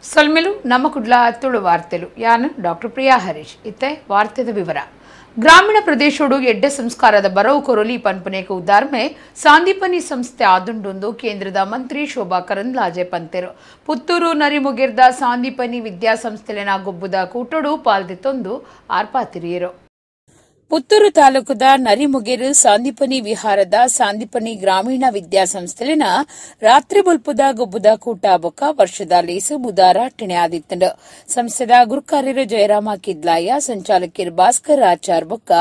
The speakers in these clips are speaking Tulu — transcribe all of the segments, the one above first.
ಸೊಲ್ಮೆಲು ನಮ್ಮ ಕುಡ್ಲ ತುಳು ವಾರ್ತೆಲು ಯಾನ್ ಡಾಕ್ಟರ್ ಪ್ರಿಯಾ ಹರೀಶ್. ಇತ್ತೆ ವಾರ್ತೆದ ವಿವರ. ಗ್ರಾಮೀಣ ಪ್ರದೇಶೋಡು ಎಡ್ಡೆ ಸಂಸ್ಕಾರದ ಬರವು ಕೊರೊಲಿ ಪನ್ಪುನೇಕು ಉದಾರ್ಮೆ ಸಾಂದೀಪನಿ ಸಂಸ್ಥೆ ಆದುಂಡುಂದು ಕೇಂದ್ರದ ಮಂತ್ರಿ ಶೋಭಾ ಕರಂದ್ಲಾಜೆ ಪಂತೆರು. ಪುತ್ತೂರು ನರಿಮುಗಿರ್ದ ಸಾಂದೀಪನಿ ವಿದ್ಯಾಸಂಸ್ಥೆಲೆನ ಗೊಬ್ಬುದ ಕೂಟೋಡು ಪಾಲ್ದಿತ್ತೊಂದು ಆರ್ಪಾತಿರಿಯರು. ಪುತ್ತೂರು ತಾಲೂಕುದ ನರಿಮುಗೇರು ಸಾಂದೀಪನಿ ವಿಹಾರದ ಸಾಂದೀಪನಿ ಗ್ರಾಮೀಣ ವಿದ್ಯಾಸಂಸ್ಥೆಲಿನ ರಾತ್ರಿ ಬೊಲ್ಪುದ ಗೊಬ್ಬುದ ಕೂಟ ಬೊಕ್ಕ ವರ್ಷದ ಲೇಸು ಬುಧಾರ ಅಟ್ಟಣೆ ಆದಿತ್ತಂಡು. ಸಂಸ್ಥೆದ ಗುರುಕಾರ್ಯರು ಜಯರಾಮ ಕಿದ್ಲಾಯ, ಸಂಚಾಲಕಿಯರು ಭಾಸ್ಕರ್ ಆಚಾರ್ ಬೊಕ್ಕ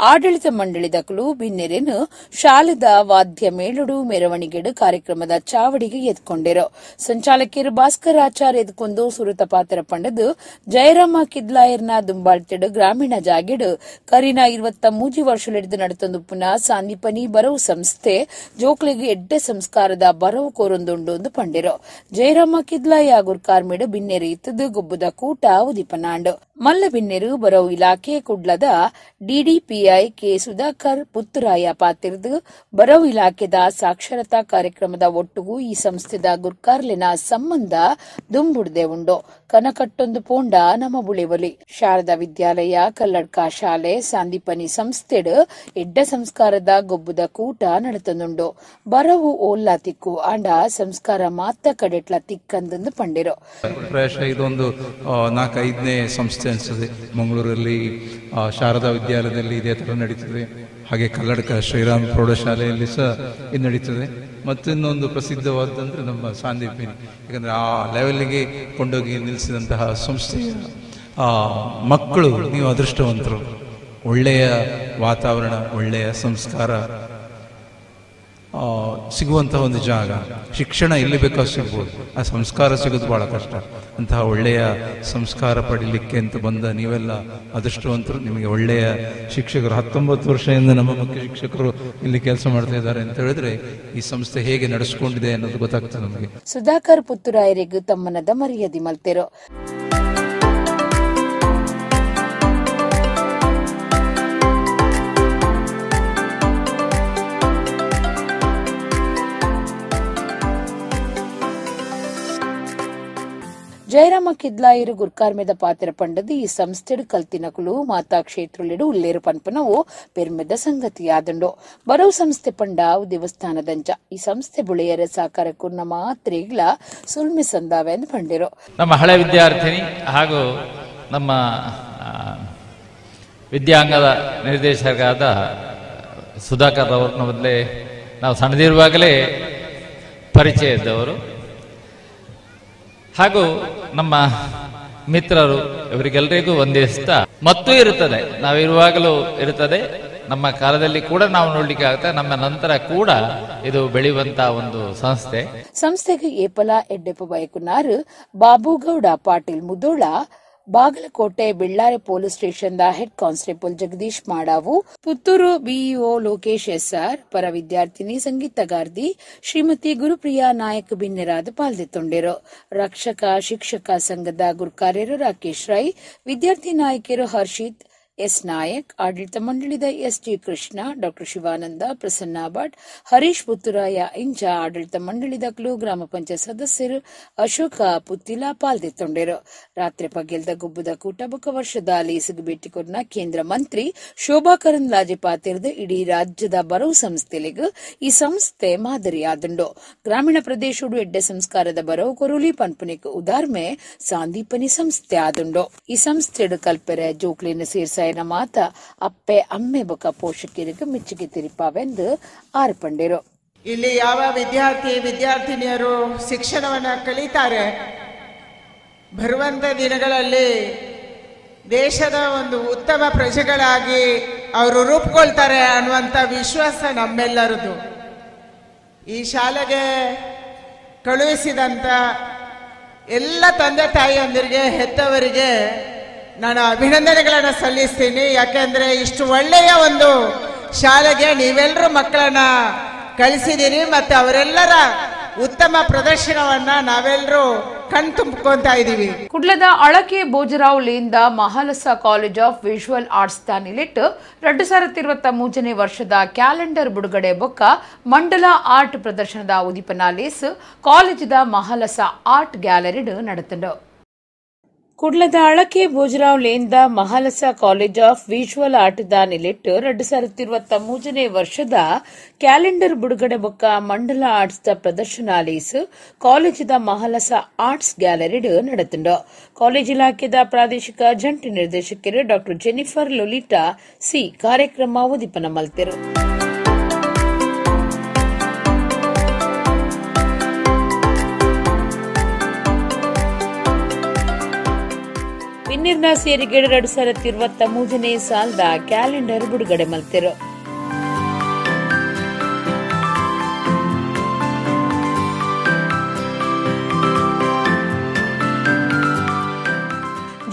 ಆಡಳಿತ ಮಂಡಳಿದಕಲು ಬಿನ್ನೆರೆನು ಶಾಲೆದ ವಾದ್ಯ ಮೇಳುಡು ಮೆರವಣಿಗೆಡು ಕಾರ್ಯಕ್ರಮದ ಚಾವಡಿಗೆ ಎದ್ಕೊಂಡಿರು. ಸಂಚಾಲಕಿಯರು ಭಾಸ್ಕರ್ ಆಚಾರ್ ಎದ್ಕೊಂಡು ಸುರುತ ಪಾತ್ರ ಪಂಡದು ಜಯರಾಮ ಕಿದ್ಲಾಯರ್ನ ದುಂಬಾಳ್ತೆಡು ಗ್ರಾಮೀಣ ಜಾಗೆಡು ಕರಿನ 23 ವರ್ಷಗಳಿದ್ದು ನಡೆತಂದು ಪುನಃ ಸಾಂದೀಪನಿ ಬರವು ಸಂಸ್ಥೆ ಜೋಕ್ಲೆಗೆ ಎಡ್ಡೆ ಸಂಸ್ಕಾರದ ಬರವು ಕೋರೊಂದುಂಡು ಎಂದು ಪಂಡಿರು. ಜಯರಾಮ ಕಿದ್ಲಾಯ ಗುರ್ಕಾರ್ಮೇಡು ಬಿನ್ನೆರು ಇತ್ತದು ಗೊಬ್ಬುದ ಕೂಟ ಉದಿಪನಾಂಡು. ಮಲ್ಲ ಬಿನ್ನೆರು ಬರವು ಇಲಾಖೆ ಕುಡ್ಲದ ಡಿಡಿಪಿಐ ಕೆ ಸುಧಾಕರ್ ಪುತ್ತುರಾಯ ಪಾತಿರ್ದು ಬರವು ಇಲಾಖೆದ ಸಾಕ್ಷರತಾ ಕಾರ್ಯಕ್ರಮದ ಒಟ್ಟುಗೂ ಈ ಸಂಸ್ಥೆದ ಗುರ್ಕಾರ್ಲಿನ ಸಂಬಂಧ ದುಂಬುಡ್ದೆ ಉಂಡು. ಕನಕಟ್ಟೊಂದು ಪೋಂಡ ನಮ್ಮ ಬುಳೆವಲಿ ಶಾರದಾ ವಿದ್ಯಾಲಯ ಕಲ್ಲಡ್ಕ ಶಾಲೆ ಸಾಂದೀಪನಿ ಸಂಸ್ಥೆಡು ಎಡ್ಡ ಸಂಸ್ಕಾರದ ಗೊಬ್ಬುದ ಕೂಟ ನಡೆತಂದುಂಡು. ಬರವು ಓಲ್ಲಾ ತಿಕ್ಕು ಆಂಡ ಸಂಸ್ಕಾರ ಮಾತ ಕಡೆಟ್ಲ ತಿಕ್ಕಂದಂದು ಪಂಡಿರು. ಪ್ರಾಯಶಃ ಇದೊಂದು 4-5ನೇ ಸಂಸ್ಥೆ ಅನಿಸ್ತದೆ. ಮಂಗಳೂರಲ್ಲಿ ಶಾರದಾ ವಿದ್ಯಾಲಯದಲ್ಲಿ ಇದೇ ಥರ ನಡೀತದೆ. ಹಾಗೆ ಕಲ್ಲಡ್ಕ ಶ್ರೀರಾಮ್ ಪ್ರೌಢಶಾಲೆಯಲ್ಲಿ ಸಹ ಇದು ನಡೀತದೆ. ಮತ್ತು ಇನ್ನೊಂದು ಪ್ರಸಿದ್ಧವಾದಂದರೆ ನಮ್ಮ ಸಾಂದೀಪಿನಿ, ಯಾಕಂದರೆ ಆ ಲೆವೆಲ್ಗೆ ಕೊಂಡೋಗಿ ನಿಲ್ಲಿಸಿದಂತಹ ಸಂಸ್ಥೆಯ ಮಕ್ಕಳು ನೀವು ಅದೃಷ್ಟವಂತರು. ಒಳ್ಳೆಯ ವಾತಾವರಣ, ಒಳ್ಳೆಯ ಸಂಸ್ಕಾರ ಸಿಗುವಂತಹ ಒಂದು ಜಾಗ. ಶಿಕ್ಷಣ ಎಲ್ಲಿ ಬೇಕಾದ್ರೂ ಸಿಗ್ಬೋದು, ಆ ಸಂಸ್ಕಾರ ಸಿಗೋದು ಭಾಳ ಕಷ್ಟ. ಅಂತಹ ಒಳ್ಳೆಯ ಸಂಸ್ಕಾರ ಪಡೀಲಿಕ್ಕೆ ಅಂತ ಬಂದ ನೀವೆಲ್ಲ ಅದೃಷ್ಟವಂತರು. ನಿಮಗೆ ಒಳ್ಳೆಯ ಶಿಕ್ಷಕರು, 19 ವರ್ಷದಿಂದ ನಮ್ಮ ಮುಖ್ಯ ಶಿಕ್ಷಕರು ಇಲ್ಲಿ ಕೆಲಸ ಮಾಡ್ತಾ ಇದ್ದಾರೆ ಅಂತ ಹೇಳಿದ್ರೆ ಈ ಸಂಸ್ಥೆ ಹೇಗೆ ನಡೆಸಿಕೊಂಡಿದೆ ಅನ್ನೋದು ಗೊತ್ತಾಗ್ತದೆ ನಮಗೆ. ಸುಧಾಕರ್ ಪುತ್ತೂರಾಯರಿಗೂ ತಮ್ಮನದ ಮರ್ಯಾದೆ ಮಲ್ತೆರು. ಜಯರಾಮ ಕಿದ್ಲಾಯರು ಗುರ್ಕಾರ್ಮೆದ ಪಾತ್ರ ಪಂಡದು ಈ ಸಂಸ್ಥೆಡು ಕಲ್ತಿನಕುಲು ಮಾತಾ ಕ್ಷೇತ್ರಲಿಡು ಉಲ್ಲೇರು ಪನ್ಪನವು ಪೆರ್ಮೆದ ಸಂಗತಿಯಾದಂಡು. ಬರವು ಸಂಸ್ಥೆ ಪಂಡ ದೇವಸ್ಥಾನದಂಚ ಈ ಸಂಸ್ಥೆ ಬುಳೆಯರ ಸಾಕಾರಕ್ಕೂ ನಮ್ಮ ಮಾತ್ರೆಗಳ ಸುಲ್ಮೆ ಸಂದಾವೆ ಎಂದು ಪಂಡಿರು. ನಮ್ಮ ಹಳೆ ವಿದ್ಯಾರ್ಥಿನಿ ಹಾಗೂ ನಮ್ಮ ವಿದ್ಯಾಂಗದ ನಿರ್ದೇಶಕರಾದ ಸುಧಾಕರ್ ಅವರನ್ನ ಮೊದಲೇ ನಾವು ಸಣ್ಣದಿರುವಾಗಲೇ ಪರಿಚಯ ಇದ್ದವರು ಹಾಗೂ ನಮ್ಮ ಮಿತ್ರರು, ಇವರಿಗೆಲ್ಲರಿಗೂ ವಂದಿಸ್ತಾ ಮತ್ತೂ ಇರುತ್ತದೆ, ನಾವಿರುವಾಗಲೂ ಇರುತ್ತದೆ, ನಮ್ಮ ಕಾಲದಲ್ಲಿ ಕೂಡ ನಾವು ನೋಡ್ಲಿಕ್ಕೆ ಆಗ್ತದೆ, ನಮ್ಮ ನಂತರ ಕೂಡ ಇದು ಬೆಳೆಯುವಂತಹ ಒಂದು ಸಂಸ್ಥೆ. ಸಂಸ್ಥೆಗೆ ಏಪಲ ಎಡ್ಡೆಪ್ಪ ಬಯಕುನಾರು Babugowda Patil Mudhol, Bagalkote Bellare police station the head constable Jagadish Madavu, Puttur BEO Lokesh SR, ಪರ ವಿದ್ಯಾರ್ಥಿನಿ ಸಂಗೀತ ಗಾರ್ದಿ ಶ್ರೀಮತಿ ಗುರುಪ್ರಿಯಾ ನಾಯಕ್ ಬಿನ್ನೆರಾದ ಪಾಲ್ದಿತ್ತೊಂಡಿರು. ರಕ್ಷಕ ಶಿಕ್ಷಕ ಸಂಘದ ಗುರುಕಾರ್ಯರು ರಾಕೇಶ್ ರೈ, ವಿದ್ಯಾರ್ಥಿ ನಾಯಕಿಯರು ಹರ್ಷಿತ್ ಎಸ್ ನಾಯಕ್, ಆಡಳಿತ ಮಂಡಳಿದ S G Krishna, doctor Shivananda, Prasanna Bhat, Harish Putturaya ಇಂಚ ಆಡಳಿತ ಮಂಡಳಿದ ಕ್ಲೂ ಗ್ರಾಮ ಪಂಚಾಯತ್ ಸದಸ್ಯರು ಅಶೋಕ ಪುತ್ತಿಲ ಪಾಲ್ದಿತ್ತೊಂಡಿರು. ರಾತ್ರಿ ಪಗೆಲ್ದ ಗುಬ್ಬದ ಕೂಟ ಬೊಕ್ಕ ವರ್ಷದ ಲೇಸಿಗೆ ಭೇಟಿ ಕೊರ್ನ ಕೇಂದ್ರ ಮಂತ್ರಿ ಶೋಭಾ ಕರಂದ್ಲಾಜೆ ಪಾತಿರ್ದು ಇಡೀ ರಾಜ್ಯದ ಬರವು ಸಂಸ್ಥೆಲಿಗೂ ಈ ಸಂಸ್ಥೆ ಮಾದರಿಯಾದುಂಡು. ಗ್ರಾಮೀಣ ಪ್ರದೇಶಡು ಎಡ್ಡೆ ಸಂಸ್ಕಾರದ ಬರವು ಕೊರುಲಿ ಪನ್ಪುನಿಕ್ ಉದಾರ್ಮೆ ಸಾಂದೀಪನಿ ಸಂಸ್ಥೆ ಆದುಂಡು. ಈ ಸಂಸ್ಥೆಡು ಕಲ್ಪೆರೆ ಜೋಕ್ಲಿನ ಸೇರ್ಸಾಯ ಮಾತ ಅಪ್ಪೆ ಅಮ್ಮೆ ಬೊಕ ಪೋಷಕರಿಗೆ ಮೆಚ್ಚುಗೆ ತಿರಿಪಾವೆಂದು ಆರ್ಪಂಡಿರು. ಇಲ್ಲಿ ಯಾವ ವಿದ್ಯಾರ್ಥಿ ವಿದ್ಯಾರ್ಥಿನಿಯರು ಶಿಕ್ಷಣವನ್ನು ಕಲಿತಾರೆ, ಬರುವಂಥ ದಿನಗಳಲ್ಲಿ ದೇಶದ ಒಂದು ಉತ್ತಮ ಪ್ರಜೆಗಳಾಗಿ ಅವರು ರೂಪುಗೊಳ್ತಾರೆ ಅನ್ನುವಂಥ ವಿಶ್ವಾಸ ನಮ್ಮೆಲ್ಲರದು. ಈ ಶಾಲೆಗೆ ಕಳುಹಿಸಿದಂಥ ಎಲ್ಲ ತಂದೆ ತಾಯಿಯಂದಿರಿಗೆ, ಹೆತ್ತವರಿಗೆ ನಾನು ಅಭಿನಂದನೆಗಳನ್ನು ಸಲ್ಲಿಸ್ತೀನಿ. ಯಾಕೆಂದರೆ ಇಷ್ಟು ಒಳ್ಳೆಯ ಒಂದು ಶಾಲೆಗೆ ನೀವೆಲ್ಲರೂ ಮಕ್ಕಳನ್ನು ಕಳಿಸಿದ್ದೀರಿ ಮತ್ತು ಅವರೆಲ್ಲರ ಉತ್ತಮ ಪ್ರದರ್ಶನವನ್ನು ನಾವೆಲ್ಲರೂ ಕಣ್ ತುಂಬಿಕೊಂತಾ ಇದ್ದೀವಿ. ಕುಡ್ಲದ ಅಳಕೆ ಬೋಜರಾವ್ ಲೇನ್ದ Mahalasa college of visual arts ನಿಲೆಟ್ 2023ನೇ ವರ್ಷದ ಕ್ಯಾಲೆಂಡರ್ ಬಿಡುಗಡೆ ಬೊಕ್ಕ ಮಂಡಲ ಆರ್ಟ್ ಪ್ರದರ್ಶನದ ಉದೀಪನ ಲೇಸ್ ಕಾಲೇಜಿದ ಮಹಾಲಸ ಆರ್ಟ್ ಗ್ಯಾಲರಿಡ್ ನಡೆತಂಡು. ಕುಡ್ಲದ ಅಳಕೆ ಬೋಜರಾವ್ ಲೇನ್ದ Mahalasa college of visual art the ನಿಲೆಟ್ 2023ನೇ ವರ್ಷದ ಕ್ಯಾಲೆಂಡರ್ ಬಿಡುಗಡೆ ಬೊಕ್ಕ ಮಂಡಲ ಆರ್ಟ್ಸ್ the ಪ್ರದರ್ಶನ ಲೇಸ್ ಕಾಲೇಜಿದ ಮಹಾಲಸ ಆರ್ಟ್ಸ್ ಗ್ಯಾಲರಿಡ್ ನಡೆತಂಡು. ಕಾಲೇಜ್ ಇಲಾಖೆದ ಪ್ರಾದೇಶಿಕ ಜಂಟಿ ನಿರ್ದೇಶಕರು ಡಾಕ್ಟರ್ ಜೆನಿಫರ್ ಲೊಲಿಟಾ ಸಿ ಕಾರ್ಯಕ್ರಮ ಉದ್ದೀಪನ ಮಲ್ತೆರು. ಬಿನ್ನಿರ್ನ ಸೇರಿಗೆ 2023ನೇ ಸಾಲದ ಕ್ಯಾಲೆಂಡರ್ ಬಿಡುಗಡೆ ಮಲ್ತೆರು.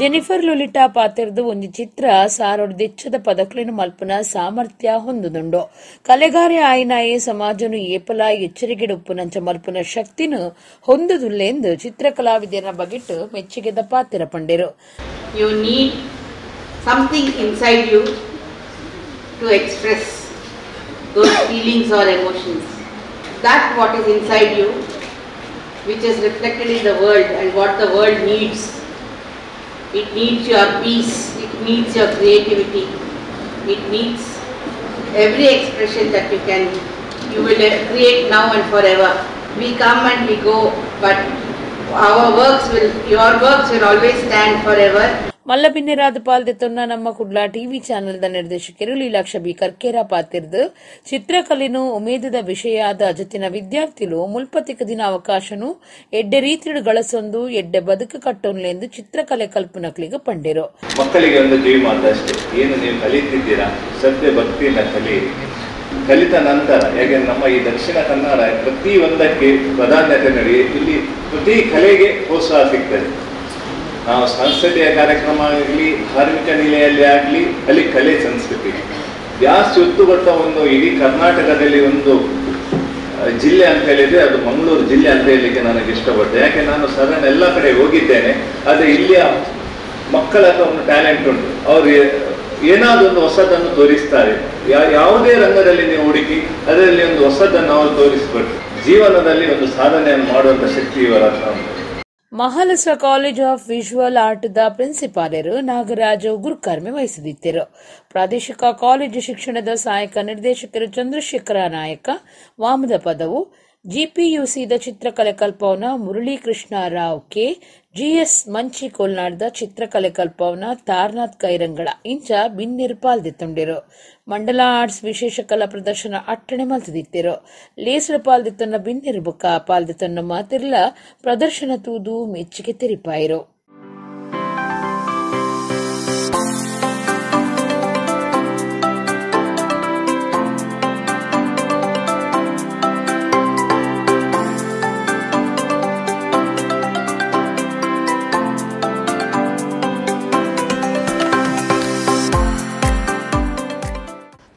ಜೆನಿಫರ್ ಲೊಲಿಟಾ ಪಾತ್ರದ್ದು ಒಂದು ಚಿತ್ರ ಸಾರೊಡ್ದೆಚ್ಚದ ಪದಕ್ಲಿನ ಮಲ್ಪನ ಸಾಮರ್ಥ್ಯ ಹೊಂದುದುಂಡು. ಕಲೆಗಾರೆ ಆಯ್ನಾಯೆ ಸಮಾಜನು ಏಪಲ ಎಚ್ಚರಿಕೆಡುಪ್ಪುನಂಚ ಮಲ್ಪನ ಶಕ್ತಿನು ಹೊಂದುದುಲ್ಲೆಂದು ಚಿತ್ರಕಲಾವಿದರ ಬಗೆಟ್ಟು ಮೆಚ್ಚುಗೆದ ಪಾತ್ರ ಪಂಡೆರು. You need something inside you to express those feelings or emotions. That what is inside you, which is reflected in the world and what the world needs. It needs your peace, it needs your creativity, it needs every expression that you can, you will create now and forever. We come and we go, but our works will, your works will always stand forever. ಮಲ್ಲಬಿನ್ನೆರಾದ ಪಾಲ್ದೆತ್ತೊನ್ನ ನಮ್ಮ ಕುಡ್ಲ TV ಚಾನೆಲ್ದ ನಿರ್ದೇಶಕರು ಲೀಲಾಕ್ಷ B Karkera ಪಾತಿರ್ದು ಚಿತ್ರಕಲೆನು ಉಮೇದದ ವಿಷಯಾದ ಅಜತಿನ ವಿದ್ಯಾರ್ಥಿಲು ಮುಲ್ಪತಿಕ ದಿನ ಅವಕಾಶನು ಎಡ್ಡೆ ರೀತಿಡು ಗಳಸೊಂದು ಎಡ್ಡೆ ಬದುಕು ಕಟ್ಟೊನ್ಲೆಂದು ಚಿತ್ರಕಲೆ ಕಲ್ಪನಕ್ಲಿಗೆ ಪಂಡಿರು. ಮಕ್ಕಳಿಗೆ ಒಂದು ಜೀವ ಮಾತು ಅಷ್ಟೇ, ಏನು ನೀವು ಕಲಿತಿದ್ದೀರಾ ಶ್ರದ್ಧೆ ಭಕ್ತಿಯಿಂದ ಕಲಿಯಿರಿ. ಕಲಿತ ನಂತರ ಯಾಕೆ ನಮ್ಮ ಈ ದಕ್ಷಿಣ ಕನ್ನಡ ಪ್ರತಿ ಒಂದಕ್ಕೆ ಪ್ರಾಧಾನ್ಯತೆ ನೀಡಿ ಇಲ್ಲಿ ಪ್ರತಿ ಕಲೆಗೆ ಪ್ರೋತ್ಸಾಹ ಸಿಗ್ತದೆ. ನಾವು ಸಂಸ್ಕೃತಿಯ ಕಾರ್ಯಕ್ರಮ ಆಗಲಿ, ಧಾರ್ಮಿಕ ನೆಲೆಯಲ್ಲಿ ಆಗಲಿ, ಅಲ್ಲಿ ಕಲೆ ಸಂಸ್ಕೃತಿ ಜಾಸ್ತಿ ಒತ್ತು ಕೊಟ್ಟ ಒಂದು ಇಡೀ ಕರ್ನಾಟಕದಲ್ಲಿ ಒಂದು ಜಿಲ್ಲೆ ಅಂತ ಹೇಳಿದರೆ ಅದು ಮಂಗಳೂರು ಜಿಲ್ಲೆ ಅಂತ ಹೇಳಲಿಕ್ಕೆ ನನಗೆ ಇಷ್ಟಪಟ್ಟೆ. ಯಾಕೆ ನಾನು ಸಾಧಾರಣ ಎಲ್ಲ ಕಡೆ ಹೋಗಿದ್ದೇನೆ, ಆದರೆ ಇಲ್ಲಿಯ ಮಕ್ಕಳ ಹತ್ರ ಒಂದು ಟ್ಯಾಲೆಂಟ್ ಉಂಟು. ಅವರು ಏನಾದರೂ ಒಂದು ಹೊಸದನ್ನು ತೋರಿಸ್ತಾರೆ. ಯಾವುದೇ ರಂಗದಲ್ಲಿ ನೀವು ಹುಡುಕಿ ಅದರಲ್ಲಿ ಒಂದು ಹೊಸದನ್ನು ಅವರು ತೋರಿಸ್ಬೇಕು. ಜೀವನದಲ್ಲಿ ಒಂದು ಸಾಧನೆಯನ್ನು ಮಾಡುವಂಥ ಶಕ್ತಿ ಇವರ ಹತ್ರ ಉಂಟು. Mahalasa college of visual art the ಪ್ರಿನ್ಸಿಪಾಲರು Nagaraj ಗುರುಕರ್ಮೆ ವಹಿಸಿದ್ದರು. ಪ್ರಾದೇಶಿಕ ಕಾಲೇಜು ಶಿಕ್ಷಣದ ಸಹಾಯಕ ನಿರ್ದೇಶಕರು ಚಂದ್ರಶೇಖರ ನಾಯಕ ವಾಮದ ಪದವು, ಜಿಪಿಯುಸಿದ ಚಿತ್ರಕಲೆ ಕಲ್ಪವನ ಮುರಳೀಕೃಷ್ಣ ರಾವ್ ಕೆ, ಜಿಎಸ್ ಮಂಚಿ ಕೋಲ್ನಾಡ್ದ ಚಿತ್ರಕಲೆ ಕಲ್ಪವನ ತಾರ್ನಾಥ್ ಕೈರಂಗಳ ಇಂಚ ಬಿನ್ನಿರ್ ಪಾಲ್ದಿತ್ತುಂಡಿರು. ಮಂಡಲ ಆರ್ಟ್ಸ್ ವಿಶೇಷ ಕಲಾ ಪ್ರದರ್ಶನ ಅಟ್ಟಣೆ ಮಲ್ತದಿತ್ತಿರು. ಲೇಸರ ಪಾಲ್ದಿತ್ತನ್ನ ಬಿನ್ನಿರ್ ಬುಕ್ಕ ಪಾಲ್ದಿತ್ತನ್ನ ಮಾತಿರ್ಲ ಪ್ರದರ್ಶನ ತೂದು ಮೆಚ್ಚುಗೆ ತೆರಿಪಾಯಿರು.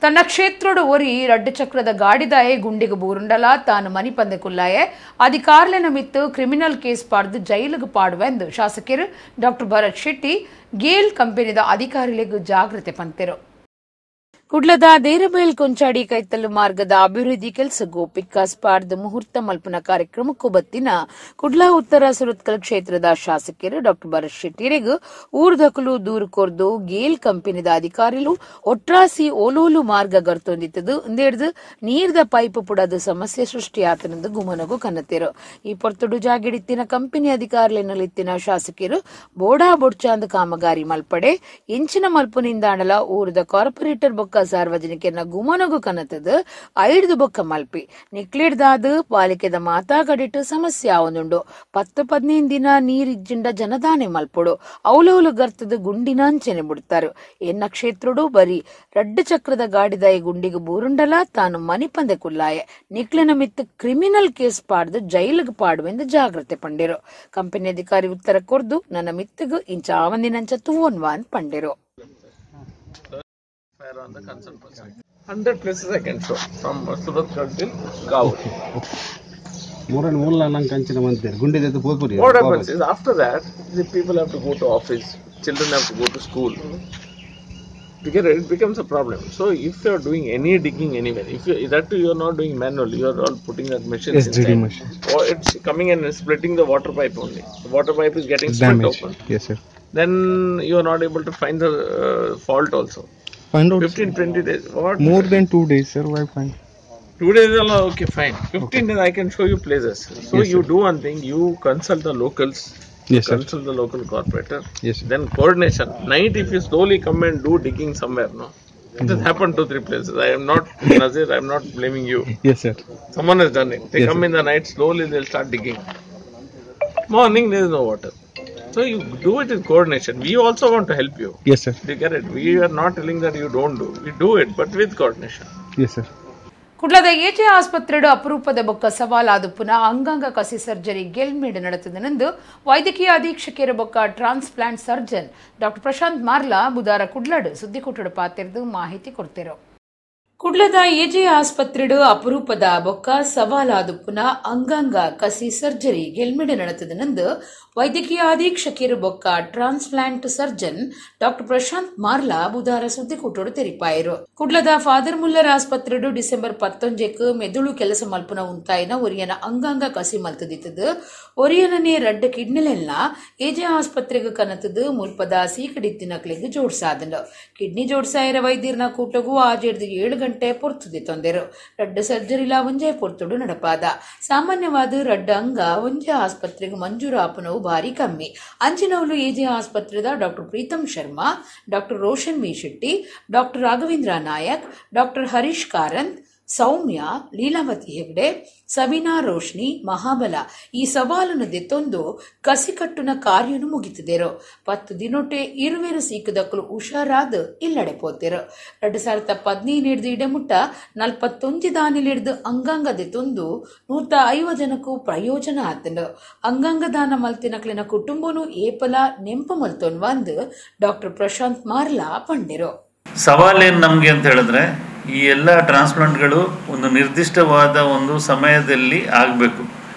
ತನ್ನ ಕ್ಷೇತ್ರೋಡು ಒರಿ ರಡ್ಡು ಚಕ್ರದ ಗಾಡಿದಾಯೆ ಗುಂಡಿಗೆ ಬೂರುಂಡಲ ತಾನು ಮನಿಪಂದೆ ಕುಲ್ಲಾಯೆ ಅಧಿಕಾರ್ಲೆನ ಮಿತ್ತು ಕ್ರಿಮಿನಲ್ ಕೇಸ್ ಪಾಡ್ದು ಜೈಲಿಗೆ ಪಾಡುವೆಂದು ಶಾಸಕರು ಡಾಕ್ಟರ್ ಭರತ್ ಶೆಟ್ಟಿ ಗೇಲ್ ಕಂಪನಿದ ಅಧಿಕಾರಿಗಳಿಗೂ ಜಾಗೃತಿ ಪಂತಿರು. ಕುಡ್ಲದ ದೇರಬೈಲ್ ಕೊಂಚಾಡಿ ಕೈತಲ್ಲು ಮಾರ್ಗದ ಅಭಿವೃದ್ಧಿ ಕೆಲಸಗೂ ಪಿಕ್ಕಾಸ್ ಪಾಡ್ದು ಮುಹೂರ್ತ ಮಲ್ಪನ ಕಾರ್ಯಕ್ರಮಕ್ಕೂ ಬತ್ತಿನ ಕುಡ್ಲ ಉತ್ತರ ಸುರತ್ಕಲ್ ಕ್ಷೇತ್ರದ ಶಾಸಕರು ಡಾಕ್ಟರ್ ಭರತ್ ಶೆಟ್ಟಿರಿಗೂ ಊರ್ದಕಲು ದೂರು ಕೊರ್ದು ಗೇಲ್ ಕಂಪನಿದ ಅಧಿಕಾರಿಲು ಒಟ್ರಾಸಿ ಓಲೋಲು ಮಾರ್ಗ ಗರ್ತೊಂದಿತ್ತದು ಇಂದೇಡ್ದು ನೀರ್ದ ಪೈಪ್ ಪುಡದು ಸಮಸ್ಯೆ ಸೃಷ್ಟಿಯಾತನೆಂದು ಗುಮನಗೂ ಕನ್ನತಿರು. ಈ ಪೊರ್ತುಡು ಜಾಗಿಡಿತ್ತಿನ ಕಂಪನಿ ಅಧಿಕಾರಿಲೆನ್ನಲಿತ್ತಿನ ಶಾಸಕರು ಬೋಡಾ ಬೊಡ್ಚಾಂದ್ ಕಾಮಗಾರಿ ಮಲ್ಪಡೆ ಎಂಚಿನ ಮಲ್ಪುನಿಂದಾಣಲ ಊರ್ದ ಕಾರ್ಪೊರೇಟರ್ ಬೊಕ್ಕ ಸಾರ್ವಜನಿಕರನ್ನ ಗುಮನಗು ಕನತದು ಐಡ್ದು ಬೊಕ್ಕ ಮಲ್ಪಿ ನಿಕ್ಲಿಡ್ದಾದು ಪಾಲಿಕೆದ ಮಾತಾ ಕಡಿಟ್ಟು ಸಮಸ್ಯೆ ಆವೊಂದುಂಡು. 10-15 ದಿನ ನೀರಿಜ್ಜಿಂಡ ಜನದಾನೆ ಮಲ್ಪೊಡು ಅವಲೌಲು ಗರ್ತದ ಗುಂಡಿನ ಅಂಚೆನೆ ಬಿಡ್ತಾರು. ಎನ್ನ ಕ್ಷೇತ್ರಡು ಬರಿ ರಡ್ಡು ಚಕ್ರದ ಗಾಡಿದಾಯ ಗುಂಡಿಗೆ ಬೂರುಂಡಲ ತಾನು ಮನಿಪಂದೆ ಕುಲ್ಲಾಯೆ ನಿಕ್ಲಿನ ಮಿತ್ತು ಕ್ರಿಮಿನಲ್ ಕೇಸ್ ಪಾಡ್ದು ಜೈಲಿಗೆ ಪಾಡುವೆಂದು ಜಾಗ್ರತೆ ಪಂಡಿರು. ಕಂಪನಿ ಅಧಿಕಾರಿ ಉತ್ತರ ಕೊರ್ದು ನನ್ನ ಮಿತ್ತಗು ಇಂಚ ಆವಂದಿನಂಚ ತೂವನ್ವಾ ಅಂತ ಪಂಡಿರು. On the concerned person. 100 places I can show from Surathkal till Gaur. ಮೂರನ್ನು ಮೂಲ ನಂಗೆ ಕಂಚಿನ ಮಂತೇರು ಗುಂಡೆ ಜೊತೆ ಪೋಪುರಿ. What happens is after that the people have to go to office, children have to go to school. Because it becomes a problem. So if you are doing any digging anywhere, if you, that too you are not doing manual, you are all putting that machine. Yes, 3D machine. Or it's coming and splitting the water pipe only. The water pipe is getting split damage open. Yes, sir. Then you are not able to find the fault also. Find out 15-20 days. What? More than 2 days, sir. Why find? 2 days all okay, fine. 15 days I can show you places. So yes, you sir. Do one thing, you consult the locals. Yes, sir. Consult the local corporator. Yes, sir. Then coordination. Night if you slowly come and do digging somewhere, no? It has happened 2-3 places. I am not Nazir, I am not blaming you. Yes, sir. Someone has done it. They yes, come sir. In the night, slowly they'll start digging. Morning there is no water. So you do it in coordination. We also want to help you. Yes, sir. You get it? We are not telling that you don't do. We do it, but with coordination. Yes, sir. ಕುಡ್ಲದ AJ ಆಸ್ಪತ್ರೆಡು ಅಪರೂಪದ ಬೊಕ್ಕ ಸವಾಲಾದ ಪುನಃ ಅಂಗಾಂಗ ಕಸಿ surgery ಗೆಲ್ಮೇಡು ನಡೆತದನೆಂದು ವೈದ್ಯಕೀಯ ಅಧೀಕ್ಷಕರ ಬೊಕ್ಕ transplant surgeon doctor Prashanth Marla ಬುಧಾರ ಕುಡ್ಲಡು ಸುದ್ದಿಕೂಟಡು ಪಾತೆರ್ದು ಮಾಹಿತಿ ಕೊಡ್ತಿರು. ಕುಡ್ಲದ ಎಜೆ ಆಸ್ಪತ್ರೆಡು ಅಪರೂಪದ ಬೊಕ್ಕ ಸವಾಲಾದ ಪುನಃ ಅಂಗಾಂಗ ಕಸಿ ಸರ್ಜರಿ ಗೆಲ್ಮಿಡು ನಡೆತದನೆಂದು ವೈದ್ಯಕೀಯ ಅಧೀಕ್ಷಕರು ಬೊಕ್ಕ transplant surgeon doctor Prashanth Marla ಬುಧಾರ ಸುದ್ದಿಕೂಟೋಡು ತೆರಿಪಾಯರು. ಕುಡ್ಲದ ಫಾದರ್ ಮುಲ್ಲರ್ ಆಸ್ಪತ್ರೆಡು ಡಿಸೆಂಬರ್ 19ಕ್ಕೆ ಮೆದುಳು ಕೆಲಸ ಮಲ್ಪುನ ಉಂತಾಯಿನ ಒರಿಯನ ಅಂಗಾಂಗ ಕಸಿ ಮಲ್ತದಿತ್ತದು. ಒರಿಯನನೇ ರಡ್ಡ ಕಿಡ್ನಿಲೆಲ್ಲ ಎಜೆ ಆಸ್ಪತ್ರೆಗೆ ಕನತದು ಮುಲ್ಪದ ಸೀಕಡಿತ್ತಿನಕ್ಲೆಗ್ ಜೋಡ್ಸಾದನು. ಕಿಡ್ನಿ ಜೋಡ್ಸಾಯರ ವೈದ್ಯರ್ನ ಕೂಟಗೂ ಆಜೆಡ್ದು 7 ಗಂಟೆ ಪೊರ್ತುದಿ ತೊಂದೆರು. ರಡ್ಡ ಸರ್ಜರಿಲಾ ಒಂಜೆ ಪೊರ್ತುಡು ನಡಪಾದ. ಸಾಮಾನ್ಯವಾದ ರಡ್ಡ ಅಂಗ ಒಂಜೆ ಆಸ್ಪತ್ರೆಗೆ ಮಂಜೂರು ಆಪನವು ಭಾರಿ ಕಮ್ಮಿ. ಅಂಚಿನವಲು AJ ಆಸ್ಪತ್ರೆದ doctor Preetham Sharma, doctor Roshan V Shetty, doctor Raghavendra Nayak, doctor Harish Karanth, Soumya, Leelavathi Hegde, Savina Roshni, Mahabala ಈ ಸವಾಲನ್ನು ದೆತ್ತೊಂದು ಕಸಿಕಟ್ಟುನ ಕಾರ್ಯನು ಮುಗಿತಿದೆರು. 10 ದಿನೊಟೆ ಇರುವೆರು ಸೀಕದಕ್ಕಲು ಹುಷಾರಾದ ಇಲ್ಲಡೆ ಪೋತೆರು. 2015 ಇಡಮುಟ್ಟ 41 ದಾನಿಲಿಡ್ದು ಅಂಗಾಂಗ ದೆತ್ತೊಂದು 150 ಜನಕ್ಕೂ ಪ್ರಯೋಜನ ಆತನು. ಅಂಗಾಂಗ ದಾನ ಮಲ್ತಿನಕ್ಲಿನ ಕುಟುಂಬನು ಏಪಲ ನೆಂಪು ಮಲ್ತೊನ್ವಂದು ಡಾಕ್ಟರ್ ಪ್ರಶಾಂತ್ ಮಾರ್ಲಾ ಪಂಡಿರು. ಸವಾಲೇನು ನಮಗೆ ಅಂತ ಹೇಳಿದ್ರೆ, ಈ ಎಲ್ಲ ಟ್ರಾನ್ಸ್ಪ್ಲಾಂಟ್ಗಳು ಒಂದು ನಿರ್ದಿಷ್ಟವಾದ ಒಂದು ಸಮಯದಲ್ಲಿ ಆಗಬೇಕು.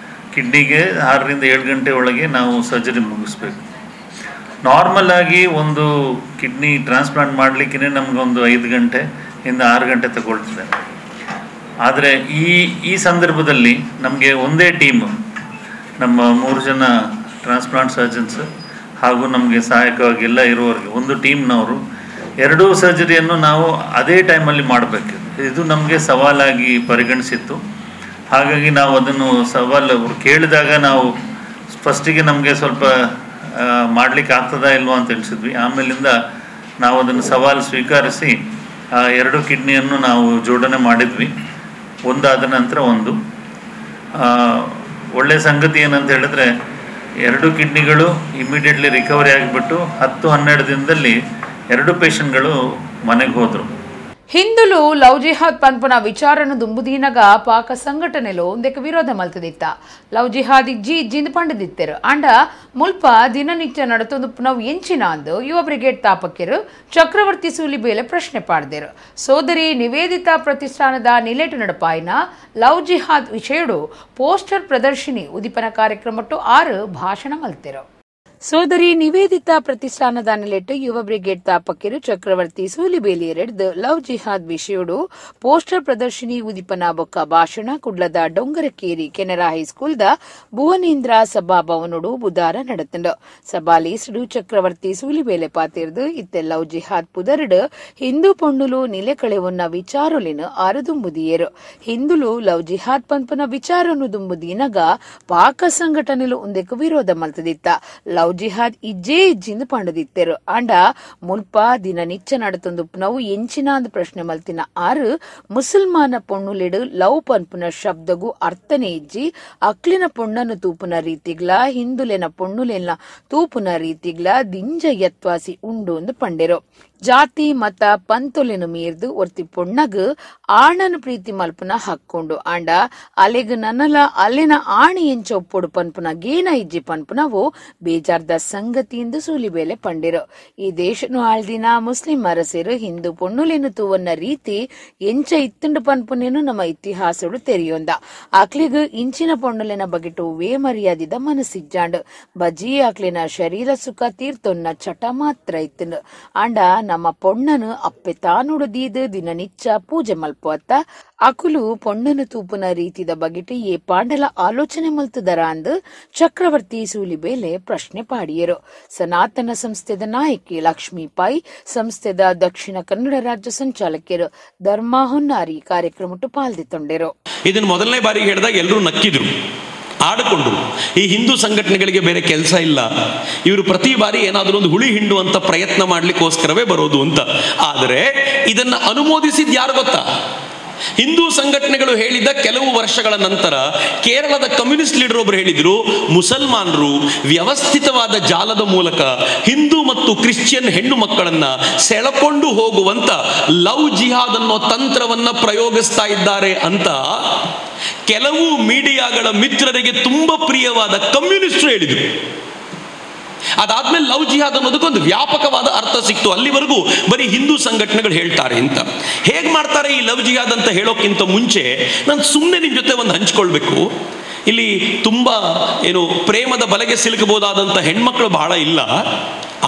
ಕಿಡ್ನಿಗೆ 6 ರಿಂದ 7 ಗಂಟೆ ಒಳಗೆ ನಾವು ಸರ್ಜರಿ ಮುಗಿಸ್ಬೇಕು. ನಾರ್ಮಲ್ ಆಗಿ ಒಂದು ಕಿಡ್ನಿ ಟ್ರಾನ್ಸ್ಪ್ಲಾಂಟ್ ಮಾಡಲಿಕ್ಕೇ ನಮಗೊಂದು 5 ಗಂಟೆಯಿಂದ 6 ಗಂಟೆ ತಗೊಳ್ತದೆ. ಆದರೆ ಈ ಸಂದರ್ಭದಲ್ಲಿ ನಮಗೆ ಒಂದೇ ಟೀಮು, ನಮ್ಮ 3 ಜನ ಟ್ರಾನ್ಸ್ಪ್ಲಾಂಟ್ ಸರ್ಜನ್ಸ್ ಹಾಗೂ ನಮಗೆ ಸಹಾಯಕವಾಗಿ ಎಲ್ಲ ಇರುವವರಿಗೆ ಒಂದು ಟೀಮ್ನವರು 2 ಸರ್ಜರಿಯನ್ನು ನಾವು ಅದೇ ಟೈಮಲ್ಲಿ ಮಾಡಬೇಕು. ಇದು ನಮಗೆ ಸವಾಲಾಗಿ ಪರಿಗಣಿಸಿತ್ತು. ಹಾಗಾಗಿ ನಾವು ಅದನ್ನು ಸವಾಲು ಅವರು ಕೇಳಿದಾಗ ನಾವು ಫಸ್ಟಿಗೆ ನಮಗೆ ಸ್ವಲ್ಪ ಮಾಡಲಿಕ್ಕೆ ಆಗ್ತದಾ ಇಲ್ವಾ ಅಂತ ಎಣಿಸಿದ್ವಿ. ಆಮೇಲಿಂದ ನಾವು ಅದನ್ನು ಸವಾಲು ಸ್ವೀಕರಿಸಿ ಆ 2 ಕಿಡ್ನಿಯನ್ನು ನಾವು ಜೋಡಣೆ ಮಾಡಿದ್ವಿ, ಒಂದಾದ ನಂತರ ಒಂದು. ಒಳ್ಳೆಯ ಸಂಗತಿ ಏನಂತ ಹೇಳಿದ್ರೆ, 2 ಕಿಡ್ನಿಗಳು ಇಮಿಡಿಯೇಟ್ಲಿ ರಿಕವರಿ ಆಗಿಬಿಟ್ಟು 10-12 ದಿನದಲ್ಲಿ 2 ಪೇಷಂಟ್ಗಳು ಮನೆಗೆ ಹೋದರು. ಹಿಂದುಲು ಲವ್ ಜಿಹಾದ್ ಪನ್ಪುನ ವಿಚಾರನು ದುಂಬುದೀನಗ ಪಾಕ ಸಂಘಟನೆಲು ಒಂದಕ್ಕೆ ವಿರೋಧ ಮಲ್ತದಿತ್ತ. ಲವ್ ಜಿಹಾದ್ ಇಜ್ಜಿ ಇಜ್ಜಿಂದ ಪಂಡದಿತ್ತೆರು. ಅಂಡ ಮುಲ್ಪ ದಿನನಿತ್ಯ ನಡತೊಂದು ಪುನವ್ ಎಂಚಿನ ಅಂದು ಯುವ ಬ್ರಿಗೇಡ್ ತಾಪಕಿರು ಚಕ್ರವರ್ತಿ ಸೂಲಿಬೇಲೆ ಪ್ರಶ್ನೆ ಪಾಡ್ದೆರು. ಸೋದರಿ ನಿವೇದಿತಾ ಪ್ರತಿಷ್ಠಾನದ ನಿಲೇಟು ನಡಪಾಯಿನ ಲವ್ ಜಿಹಾದ್ ವಿಷಯಡು ಪೋಸ್ಟರ್ ಪ್ರದರ್ಶಿನಿ ಉದ್ದೀಪನ ಕಾರ್ಯಕ್ರಮಟ್ಟು 6 ಭಾಷಣ ಮಲ್ತೆರು. ಸೋದರಿ ನಿವೇದಿತಾ ಪ್ರತಿಷ್ಠಾನದ ನೆಲೆಟ್ಟು ಯುವ ಬ್ರಿಗೇಡ್ ತಾಪಕಿರು ಚಕ್ರವರ್ತಿ ಸೂಲಿಬೇಲಿಯರೆಡ್ದು ಲವ್ ಜಿಹಾದ್ ವಿಷಯಡು ಪೋಸ್ಟರ್ ಪ್ರದರ್ಶಿನಿ ಉದ್ದೀಪನ ಬೊಕ್ಕ ಭಾಷಣ ಕುಡ್ಲದ ಡೊಂಗರಕೇರಿ ಕೆನರಾ ಹೈಸ್ಕೂಲ್ದ ಭುವನೇಂದ್ರ ಸಭಾ ಭವನೋಡು ಬುಧಾರ ನಡೆತಂಡು. ಸಭಾಲೀಸುಡು ಚಕ್ರವರ್ತಿ ಸೂಲಿಬೇಲೆ ಪಾತಿರ್ದು ಇತ್ತೆ ಲವ್ ಜಿಹಾದ್ ಪುದರ್ಡು ಹಿಂದೂ ಪೊಣ್ಣುಲು ನಿಲೆ ಕಳೆವನ್ನ ವಿಚಾರೊಲಿನ ಆರದುಂಬುದಿಯರು. ಹಿಂದುಲು ಲವ್ ಜಿಹಾದ್ ಪನ್ಪನ ವಿಚಾರನು ದುಂಬುದೀನಗ ಪಾಕ ಸಂಘಟನೆಲು ಒಂದಕ್ಕೆ ವಿರೋಧ ಮಲ್ತದಿತ್ತ. ಲವ್ ಜಿಹಾದ್ ಇಜ್ಜೇ ಇಜ್ಜಿಂದು ಪಂಡದಿತ್ತೆರು. ಆಂಡ ಮುಲ್ಪ ದಿನ ನಿಚ್ಚ ನಡತೊಂದು ನಾವು ಎಂಚಿನ ಅಂದ್ ಪ್ರಶ್ನೆ ಮಲ್ತಿನ 6 ಮುಸಲ್ಮಾನ ಪೊಣ್ಣುಲೆಡು ಲವ್ ಪನ್ಪುನ ಶಬ್ದಗೂ ಅರ್ಥನೆ ಇಜ್ಜಿ ಅಕ್ಲಿನ ಪೊಣ್ಣನು ತೂಪುನ ರೀತಿಗ್ಲ ಹಿಂದುಲೆನ ಪೊಣ್ಣುಲೆನ ತೂಪುನ ರೀತಿಗ್ಲ ದಿಂಜ ಯತ್ವಾಸಿ ಉಂಡು ಅಂದು ಪಂಡೆರು. ಜಾತಿ ಮತ ಪಂತೊಲೆನು ಮೀರ್ದು ಒರ್ತಿ ಪೊಣ್ಣಗ್ ಆಣನು ಪ್ರೀತಿ ಮಲ್ಪುನ ಹಕ್ಕೊಂಡು ಆಂಡ ಅಲೆಗ್ ನನಲ ಅಲೆನ ಆಣಿ ಎಂಚ ಒಪ್ಪೊಡು ಪನ್ಪುನ ಗೇನ ಇಜ್ಜಿ ಪನ್ಪುನವು ಬೇಜಾರ್ದ ಬೇಜಾರ್ದ ಸಂಗತಿ ಎಂದು ಸೂಲಿಬೇಲೆ ಪಂಡಿರು. ಈ ದೇಶನು ಆಳ್ದಿನ ಮುಸ್ಲಿಂ ಅರಸರು ಹಿಂದೂ ಪೊಣ್ಣುಲೇನು ತೂವನ್ನ ರೀತಿ ಎಂಚ ಇತ್ತುಂಡು ಪನ್ಪುನೇನು ನಮ್ಮ ಇತಿಹಾಸಡು ತೆರಿಯೊಂದ. ಆಕ್ಲಿಗ್ ಇಂಚಿನ ಪೊಣ್ಣುಲೆನ ಬಗೆಟು ವೇ ಮರ್ಯಾದಿದ ಮನಸ್ಸಿಜ್ಜಾಂಡು ಬಜಿ ಆಕ್ಲಿನ ಶರೀರ ಸುಖ ತೀರ್ತೊನ್ನ ಚಟ ಮಾತ್ರ ಇತ್ತುಂಡು. ಆಂಡ ನಮ್ಮ ಪೊಣ್ಣನು ಅಪ್ಪೆ ತಾನುಡು ದೀದು ದಿನನಿಚ್ಚ ಪೂಜೆ ಮಲ್ಪುವತ್ತ ಅಕುಲು ಪೊಣ್ಣನು ತೂಪುನ ರೀತಿದ ಬಗೆಟು ಏ ಪಾಂಡಲ ಆಲೋಚನೆ ಮಲ್ತುದರ ಅಂದು ಚಕ್ರವರ್ತಿ ಸೂಲಿಬೇಲೆ ಪ್ರಶ್ನೆ ಪಾಡಿಯರು. ಸನಾತನ ಸಂಸ್ಥೆದ ನಾಯಕಿ ಲಕ್ಷ್ಮೀ ಪೈ, ಸಂಸ್ಥೆದ ದಕ್ಷಿಣ ಕನ್ನಡ ರಾಜ್ಯ ಸಂಚಾಲಕಿಯರು ಧರ್ಮ ಹೊನ್ನಾರಿ ಕಾರ್ಯಕ್ರಮಟ್ಟು ಪಾಲ್ದಿತ್ತೊಂಡರು. ಇದನ್ನು ಮೊದಲನೇ ಬಾರಿಗೆ ಹೇಳಿದಾಗ ಎಲ್ಲರೂ ನಕ್ಕಿದ್ರು, ಆಡಿಕೊಂಡ್ರು. ಈ ಹಿಂದೂ ಸಂಘಟನೆಗಳಿಗೆ ಬೇರೆ ಕೆಲಸ ಇಲ್ಲ, ಇವರು ಪ್ರತಿ ಬಾರಿ ಏನಾದರೂ ಒಂದು ಹುಳಿ ಹಿಂಡುವಂತ ಪ್ರಯತ್ನ ಮಾಡ್ಲಿಕ್ಕೋಸ್ಕರವೇ ಬರೋದು ಅಂತ. ಆದರೆ ಇದನ್ನು ಅನುಮೋದಿಸಿದ್ ಯಾರು ಗೊತ್ತಾ? ಹಿಂದೂ ಸಂಘಟನೆಗಳು ಹೇಳಿದ ಕೆಲವು ವರ್ಷಗಳ ನಂತರ ಕೇರಳದ ಕಮ್ಯುನಿಸ್ಟ್ ಲೀಡರ್ ಒಬ್ರು ಹೇಳಿದ್ರು, ಮುಸಲ್ಮಾನರು ವ್ಯವಸ್ಥಿತವಾದ ಜಾಲದ ಮೂಲಕ ಹಿಂದೂ ಮತ್ತು ಕ್ರಿಶ್ಚಿಯನ್ ಹೆಣ್ಣು ಮಕ್ಕಳನ್ನ ಸೆಳೆಕೊಂಡು ಹೋಗುವಂತ ಲವ್ ಜಿಹಾದ್ ಅನ್ನೋ ತಂತ್ರವನ್ನ ಪ್ರಯೋಗಿಸ್ತಾ ಇದ್ದಾರೆ ಅಂತ ಕೆಲವು ಮೀಡಿಯಾಗಳ ಮಿತ್ರರಿಗೆ ತುಂಬಾ ಪ್ರಿಯವಾದ ಕಮ್ಯುನಿಸ್ಟರು ಹೇಳಿದ್ರು. ಅದಾದ್ಮೇಲೆ ಲವ್ ಜಿಹಾದ್ ಅನ್ನೋದಕ್ಕೊಂದು ವ್ಯಾಪಕವಾದ ಅರ್ಥ ಸಿಕ್ತು. ಅಲ್ಲಿವರೆಗೂ ಬರೀ ಹಿಂದೂ ಸಂಘಟನೆಗಳು ಹೇಳ್ತಾರೆ ಅಂತ. ಹೇಗೆ ಮಾಡ್ತಾರೆ ಈ ಲವ್ ಜಿಹಾದ್ ಅಂತ ಹೇಳೋಕ್ಕಿಂತ ಮುಂಚೆ ನಾನು ಸುಮ್ಮನೆ ನಿಮ್ಮ ಜೊತೆ ಒಂದು ಹಂಚ್ಕೊಳ್ಬೇಕು. ಇಲ್ಲಿ ತುಂಬ ಏನು ಪ್ರೇಮದ ಬಲೆಗೆ ಸಿಲುಕಬಹುದಾದಂಥ ಹೆಣ್ಮಕ್ಳು ಬಹಳ ಇಲ್ಲ,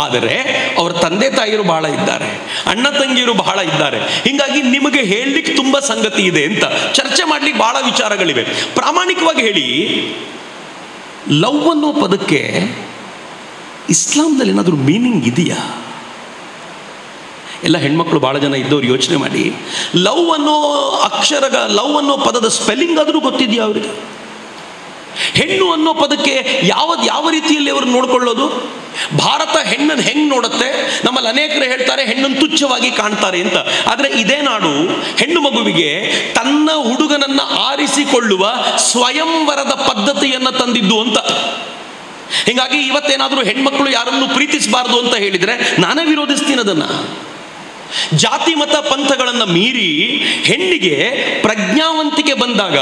ಆದರೆ ಅವರ ತಂದೆ ತಾಯಿಯರು ಬಹಳ ಇದ್ದಾರೆ, ಅಣ್ಣ ತಂಗಿಯರು ಬಹಳ ಇದ್ದಾರೆ. ಹಿಂಗಾಗಿ ನಿಮಗೆ ಹೇಳಲಿಕ್ಕೆ ತುಂಬ ಸಂಗತಿ ಇದೆ ಅಂತ, ಚರ್ಚೆ ಮಾಡ್ಲಿಕ್ಕೆ ಬಹಳ ವಿಚಾರಗಳಿವೆ. ಪ್ರಾಮಾಣಿಕವಾಗಿ ಹೇಳಿ, ಲವ್ ಅನ್ನೋ ಪದಕ್ಕೆ ಇಸ್ಲಾಂದಲ್ಲಿ ಏನಾದರೂ ಮೀನಿಂಗ್ ಇದೆಯಾ? ಎಲ್ಲ ಹೆಣ್ಮಕ್ಳು ಭಾಳ ಜನ ಇದ್ದವ್ರು ಯೋಚನೆ ಮಾಡಿ, ಲವ್ ಅನ್ನೋ ಅಕ್ಷರಗಳ, ಲವ್ ಅನ್ನೋ ಪದದ ಸ್ಪೆಲ್ಲಿಂಗ್ ಆದರೂ ಗೊತ್ತಿದೆಯಾ ಅವರಿಗೆ? ಹೆಣ್ಣು ಅನ್ನೋ ಪದಕ್ಕೆ ಯಾವ ರೀತಿಯಲ್ಲಿ ಅವರು ನೋಡ್ಕೊಳ್ಳೋದು? ಭಾರತ ಹೆಣ್ಣನ್ನು ಹೆಂಗೆ ನೋಡುತ್ತೆ? ನಮ್ಮಲ್ಲಿ ಅನೇಕರು ಹೇಳ್ತಾರೆ ಹೆಣ್ಣನ್ನು ತುಚ್ಛವಾಗಿ ಕಾಣ್ತಾರೆ ಅಂತ. ಆದರೆ ಇದೇ ನಾಡು ಹೆಣ್ಣು ಮಗುವಿಗೆ ತನ್ನ ಹುಡುಗನನ್ನು ಆರಿಸಿಕೊಳ್ಳುವ ಸ್ವಯಂವರದ ಪದ್ಧತಿಯನ್ನು ತಂದಿದ್ದು ಅಂತ. ಹಿಂಗಾಗಿ ಇವತ್ತೇನಾದರೂ ಹೆಣ್ಮಕ್ಳು ಯಾರನ್ನು ಪ್ರೀತಿಸಬಾರದು ಅಂತ ಹೇಳಿದ್ರೆ ನಾನೇ ವಿರೋಧಿಸ್ತೀನಿ ಅದನ್ನ. ಜಾತಿ ಮತ ಪಂಥಗಳನ್ನು ಮೀರಿ ಹೆಣ್ಣಿಗೆ ಪ್ರಜ್ಞಾವಂತಿಕೆ ಬಂದಾಗ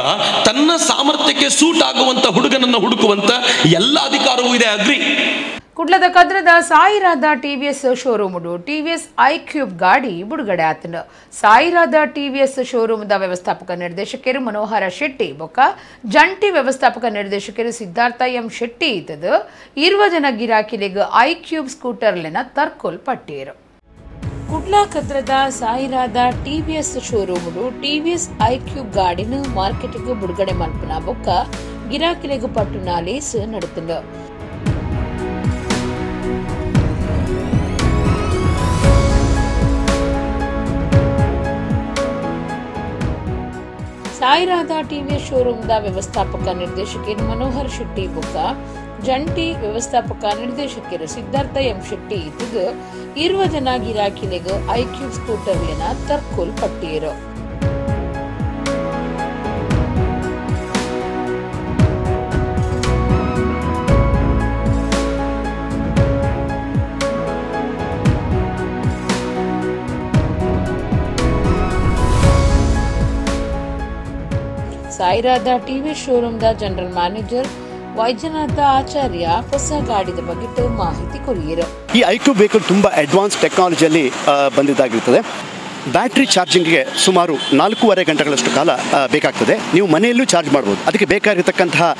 ತನ್ನ ಸಾಮರ್ಥ್ಯಕ್ಕೆ ಸೂಟ್ ಆಗುವಂತ ಹುಡುಗನನ್ನು ಹುಡುಕುವಂತ ಎಲ್ಲ ಅಧಿಕಾರವೂ ಇದೆ. ಅಗ್ರಿ. ಕುಡ್ಲದ ಕದ್ರದ ಸಾಯಿರಾದ TVS showroom TVS I cube ಗಾಡಿ ಬಿಡುಗಡೆ ಆತನು. ಸಾಯಿರಾದ ಟಿವಿಎಸ್ ಶೋರೂಮ್ದ ವ್ಯವಸ್ಥಾಪಕ ನಿರ್ದೇಶಕರು ಮನೋಹರ ಶೆಟ್ಟಿ ಬೊಕ್ಕ ಜಂಟಿ ವ್ಯವಸ್ಥಾಪಕ ನಿರ್ದೇಶಕರು ಸಿದ್ಧಾರ್ಥ ಎಂ ಶೆಟ್ಟಿ ಇದ್ದದು 20 ಜನ ಗಿರಾಕಿಲಿಗ I cube ಸ್ಕೂಟರ್ಲೆನ ತರ್ಕೋಲ್ ಪಟ್ಟಿಯರು. ಕುಡ್ಲ ಕದ್ರದ ಸಾಯಿರಾದ TVS showroom TVS I cube ಗಾಡಿನ ಮಾರ್ಕೆಟ್ಗೆ ಬಿಡುಗಡೆ ಮಲ್ಪನ ಬೊಕ್ಕ ಗಿರಾಕಿಲಿಗ ಪಟ್ಟು ನಾಲೇಸ್ ನಡತಂಡು. ಸಾಯಿರಾದ ಟಿವಿಎಸ್ ಶೋರೂಮ್ದ ವ್ಯವಸ್ಥಾಪಕ ನಿರ್ದೇಶಕರು ಮನೋಹರ್ ಶೆಟ್ಟಿ ಬೊಕ್ಕ ಜಂಟಿ ವ್ಯವಸ್ಥಾಪಕ ನಿರ್ದೇಶಕರು ಸಿದ್ಧಾರ್ಥ ಎಂ ಶೆಟ್ಟಿ ಇದ್ದು 20 ಜನ ಗಿರಾಕಿಲಿಗ I cube ಸ್ಕೂಟರ್ಲಿನ ತರ್ಕೋಲ್ ಪಟ್ಟಿಯರು. ಸಾಯಿರಾದ ಟಿವಿ ಶೋರೂಮ್ದ ಜನರಲ್ ಮ್ಯಾನೇಜರ್ ವೈದ್ಯನಾಥ ಆಚಾರ್ಯ ಹೊಸ ಗಾಡಿದ ಬಗ್ಗೆ ಮಾಹಿತಿ ಕೊರಿಯರು. ಈ ಐಕ್ಯೂಬ್ ವೆಹಿಕಲ್ ತುಂಬ ಅಡ್ವಾನ್ಸ್ ಟೆಕ್ನಾಲಜಿಯಲ್ಲಿ ಬಂದಿದ್ದಾಗಿರ್ತದೆ. ಬ್ಯಾಟ್ರಿ ಚಾರ್ಜಿಂಗ್ಗೆ ಸುಮಾರು 4.5 ಗಂಟೆಗಳಷ್ಟು ಕಾಲ ಬೇಕಾಗ್ತದೆ. ನೀವು ಮನೆಯಲ್ಲೂ ಚಾರ್ಜ್ ಮಾಡ್ಬೋದು. ಅದಕ್ಕೆ ಬೇಕಾಗಿರ್ತಕ್ಕಂತಹ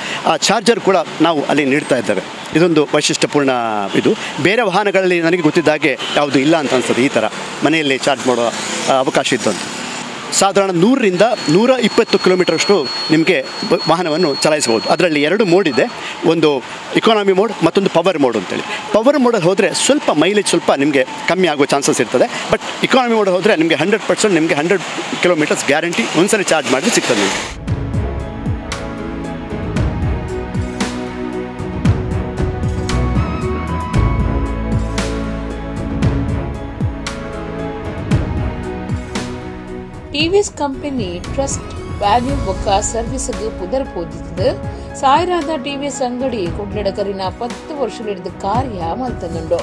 ಚಾರ್ಜರ್ ಕೂಡ ನಾವು ಅಲ್ಲಿ ನೀಡ್ತಾ ಇದ್ದೇವೆ. ಇದೊಂದು ವೈಶಿಷ್ಟ್ಯಪೂರ್ಣ ಇದು. ಬೇರೆ ವಾಹನಗಳಲ್ಲಿ ನನಗೆ ಗೊತ್ತಿದ್ದಾಗೆ ಯಾವುದು ಇಲ್ಲ ಅಂತ ಅನಿಸ್ತದೆ. ಈ ಥರ ಮನೆಯಲ್ಲಿ ಚಾರ್ಜ್ ಮಾಡುವ ಅವಕಾಶ ಇದ್ದಂತ ಸಾಧಾರಣ 100 ರಿಂದ 120 ಕಿಲೋಮೀಟರಷ್ಟು ನಿಮಗೆ ವಾಹನವನ್ನು ಚಲಾಯಿಸ್ಬೋದು. ಅದರಲ್ಲಿ 2 ಮೋಡ್ ಇದೆ, ಒಂದು ಇಕಾನಮಿ ಮೋಡ್ ಮತ್ತೊಂದು ಪವರ್ ಮೋಡ್ ಅಂತೇಳಿ. ಪವರ್ ಮೋಡಲ್ಲಿ ಹೋದರೆ ಸ್ವಲ್ಪ ಮೈಲೇಜ್ ಸ್ವಲ್ಪ ನಿಮಗೆ ಕಮ್ಮಿ ಆಗೋ ಚಾನ್ಸಸ್ ಇರ್ತದೆ. ಬಟ್ ಇಕಾನಮಿ ಮೋಡಲ್ಲಿ ಹೋದರೆ ನಿಮಗೆ 100% ನಿಮಗೆ 100 ಕಿಲೋಮೀಟರ್ಸ್ ಗ್ಯಾರಂಟಿ ಒಂದ್ಸಲ ಚಾರ್ಜ್ ಮಾಡಿದ್ರೆ ಸಿಗ್ತದೆ ನಿಮಗೆ. ಟಿವಿಎಸ್ ಕಂಪನಿ ಟ್ರಸ್ಟ್ ವ್ಯಾಲ್ಯೂ ಬೊಕ್ಕ ಸರ್ವಿಸ್ಗೆ ಪುದರ್ ಪೋದಿದ್ದು ಸಾಯಿರಾದ ಟಿವಿಎಸ್ ಅಂಗಡಿ ಕುಡ್ಲಡಕರಿನ 10 ವರ್ಷಗಳಿಡಿದ ಕಾರ್ಯ ಮಲ್ತಂದುಂಡು.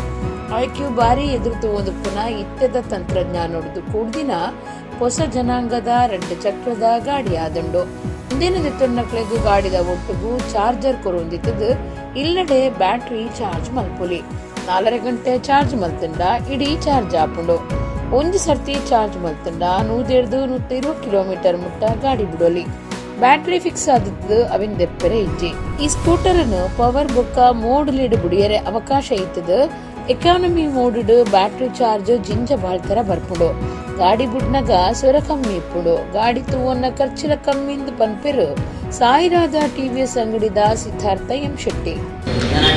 ಐಕ್ಯೂ ಬಾರಿ ಎದುರುತು ಒಂದು ಪುನಃ ಇತ್ಯದ ತಂತ್ರಜ್ಞಾನೊಡ್ದು ಕೂಡ್ದಿನ ಹೊಸ ಜನಾಂಗದ 2 ಚಕ್ರದ ಗಾಡಿ ಆದುಂಡು. ಮುಂದಿನ ದಿತ್ತೊಣ್ಣಕ್ಲೆಗ್ ಗಾಡಿದ ಒಟ್ಟುಗು ಚಾರ್ಜರ್ ಕೊರೊಂದಿತ್ತದು ಇಲ್ಲಡೆ ಬ್ಯಾಟರಿ ಚಾರ್ಜ್ ಮಲ್ಪುಲಿ. 4.5 ಗಂಟೆ ಚಾರ್ಜ್ ಮಲ್ತಂಡ ಇಡೀ ಚಾರ್ಜ್ ಆಪುಂಡು. ಒಂಜಿ ಸರ್ತಿ ಚಾರ್ಜ್ ಮಲ್ತಂಡ 105-120 ಕಿಲೋಮೀಟರ್ ಮುಟ್ಟ ಗಾಡಿ ಬಿಡೋಲಿ. ಬ್ಯಾಟರಿ ಫಿಕ್ಸ್ ಆದಿತ್ತು ಅವಿನ ದೆಪ್ಪರೆ ಇಜ್ಜಿ. ಈ ಸ್ಕೂಟರ್ ಪವರ್ ಬೊಕ್ಕ ಮೋಡ್ ಲೀಡ್ ಬುಡಿಯರೆ ಅವಕಾಶ ಇತ್ತದು. Economy mode battery charge ಜಿಂಜ ಬಾಳ್ತರ ಬರ್ಪುಂಡು. ಗಾಡಿ ಬುಡ್ನಗ ಸೊರ ಕಮ್ಮಿ ಇಪ್ಪುಂಡು. ಗಾಡಿ ತೂವನ್ನ ಖರ್ಚಿಲ ಕಮ್ಮಿಂದ ಪನ್ಪೆರು ಸಾಯಿರಾದ ಟಿವಿಎಸ್ ಅಂಗಡಿದ Siddhartha M Shetty.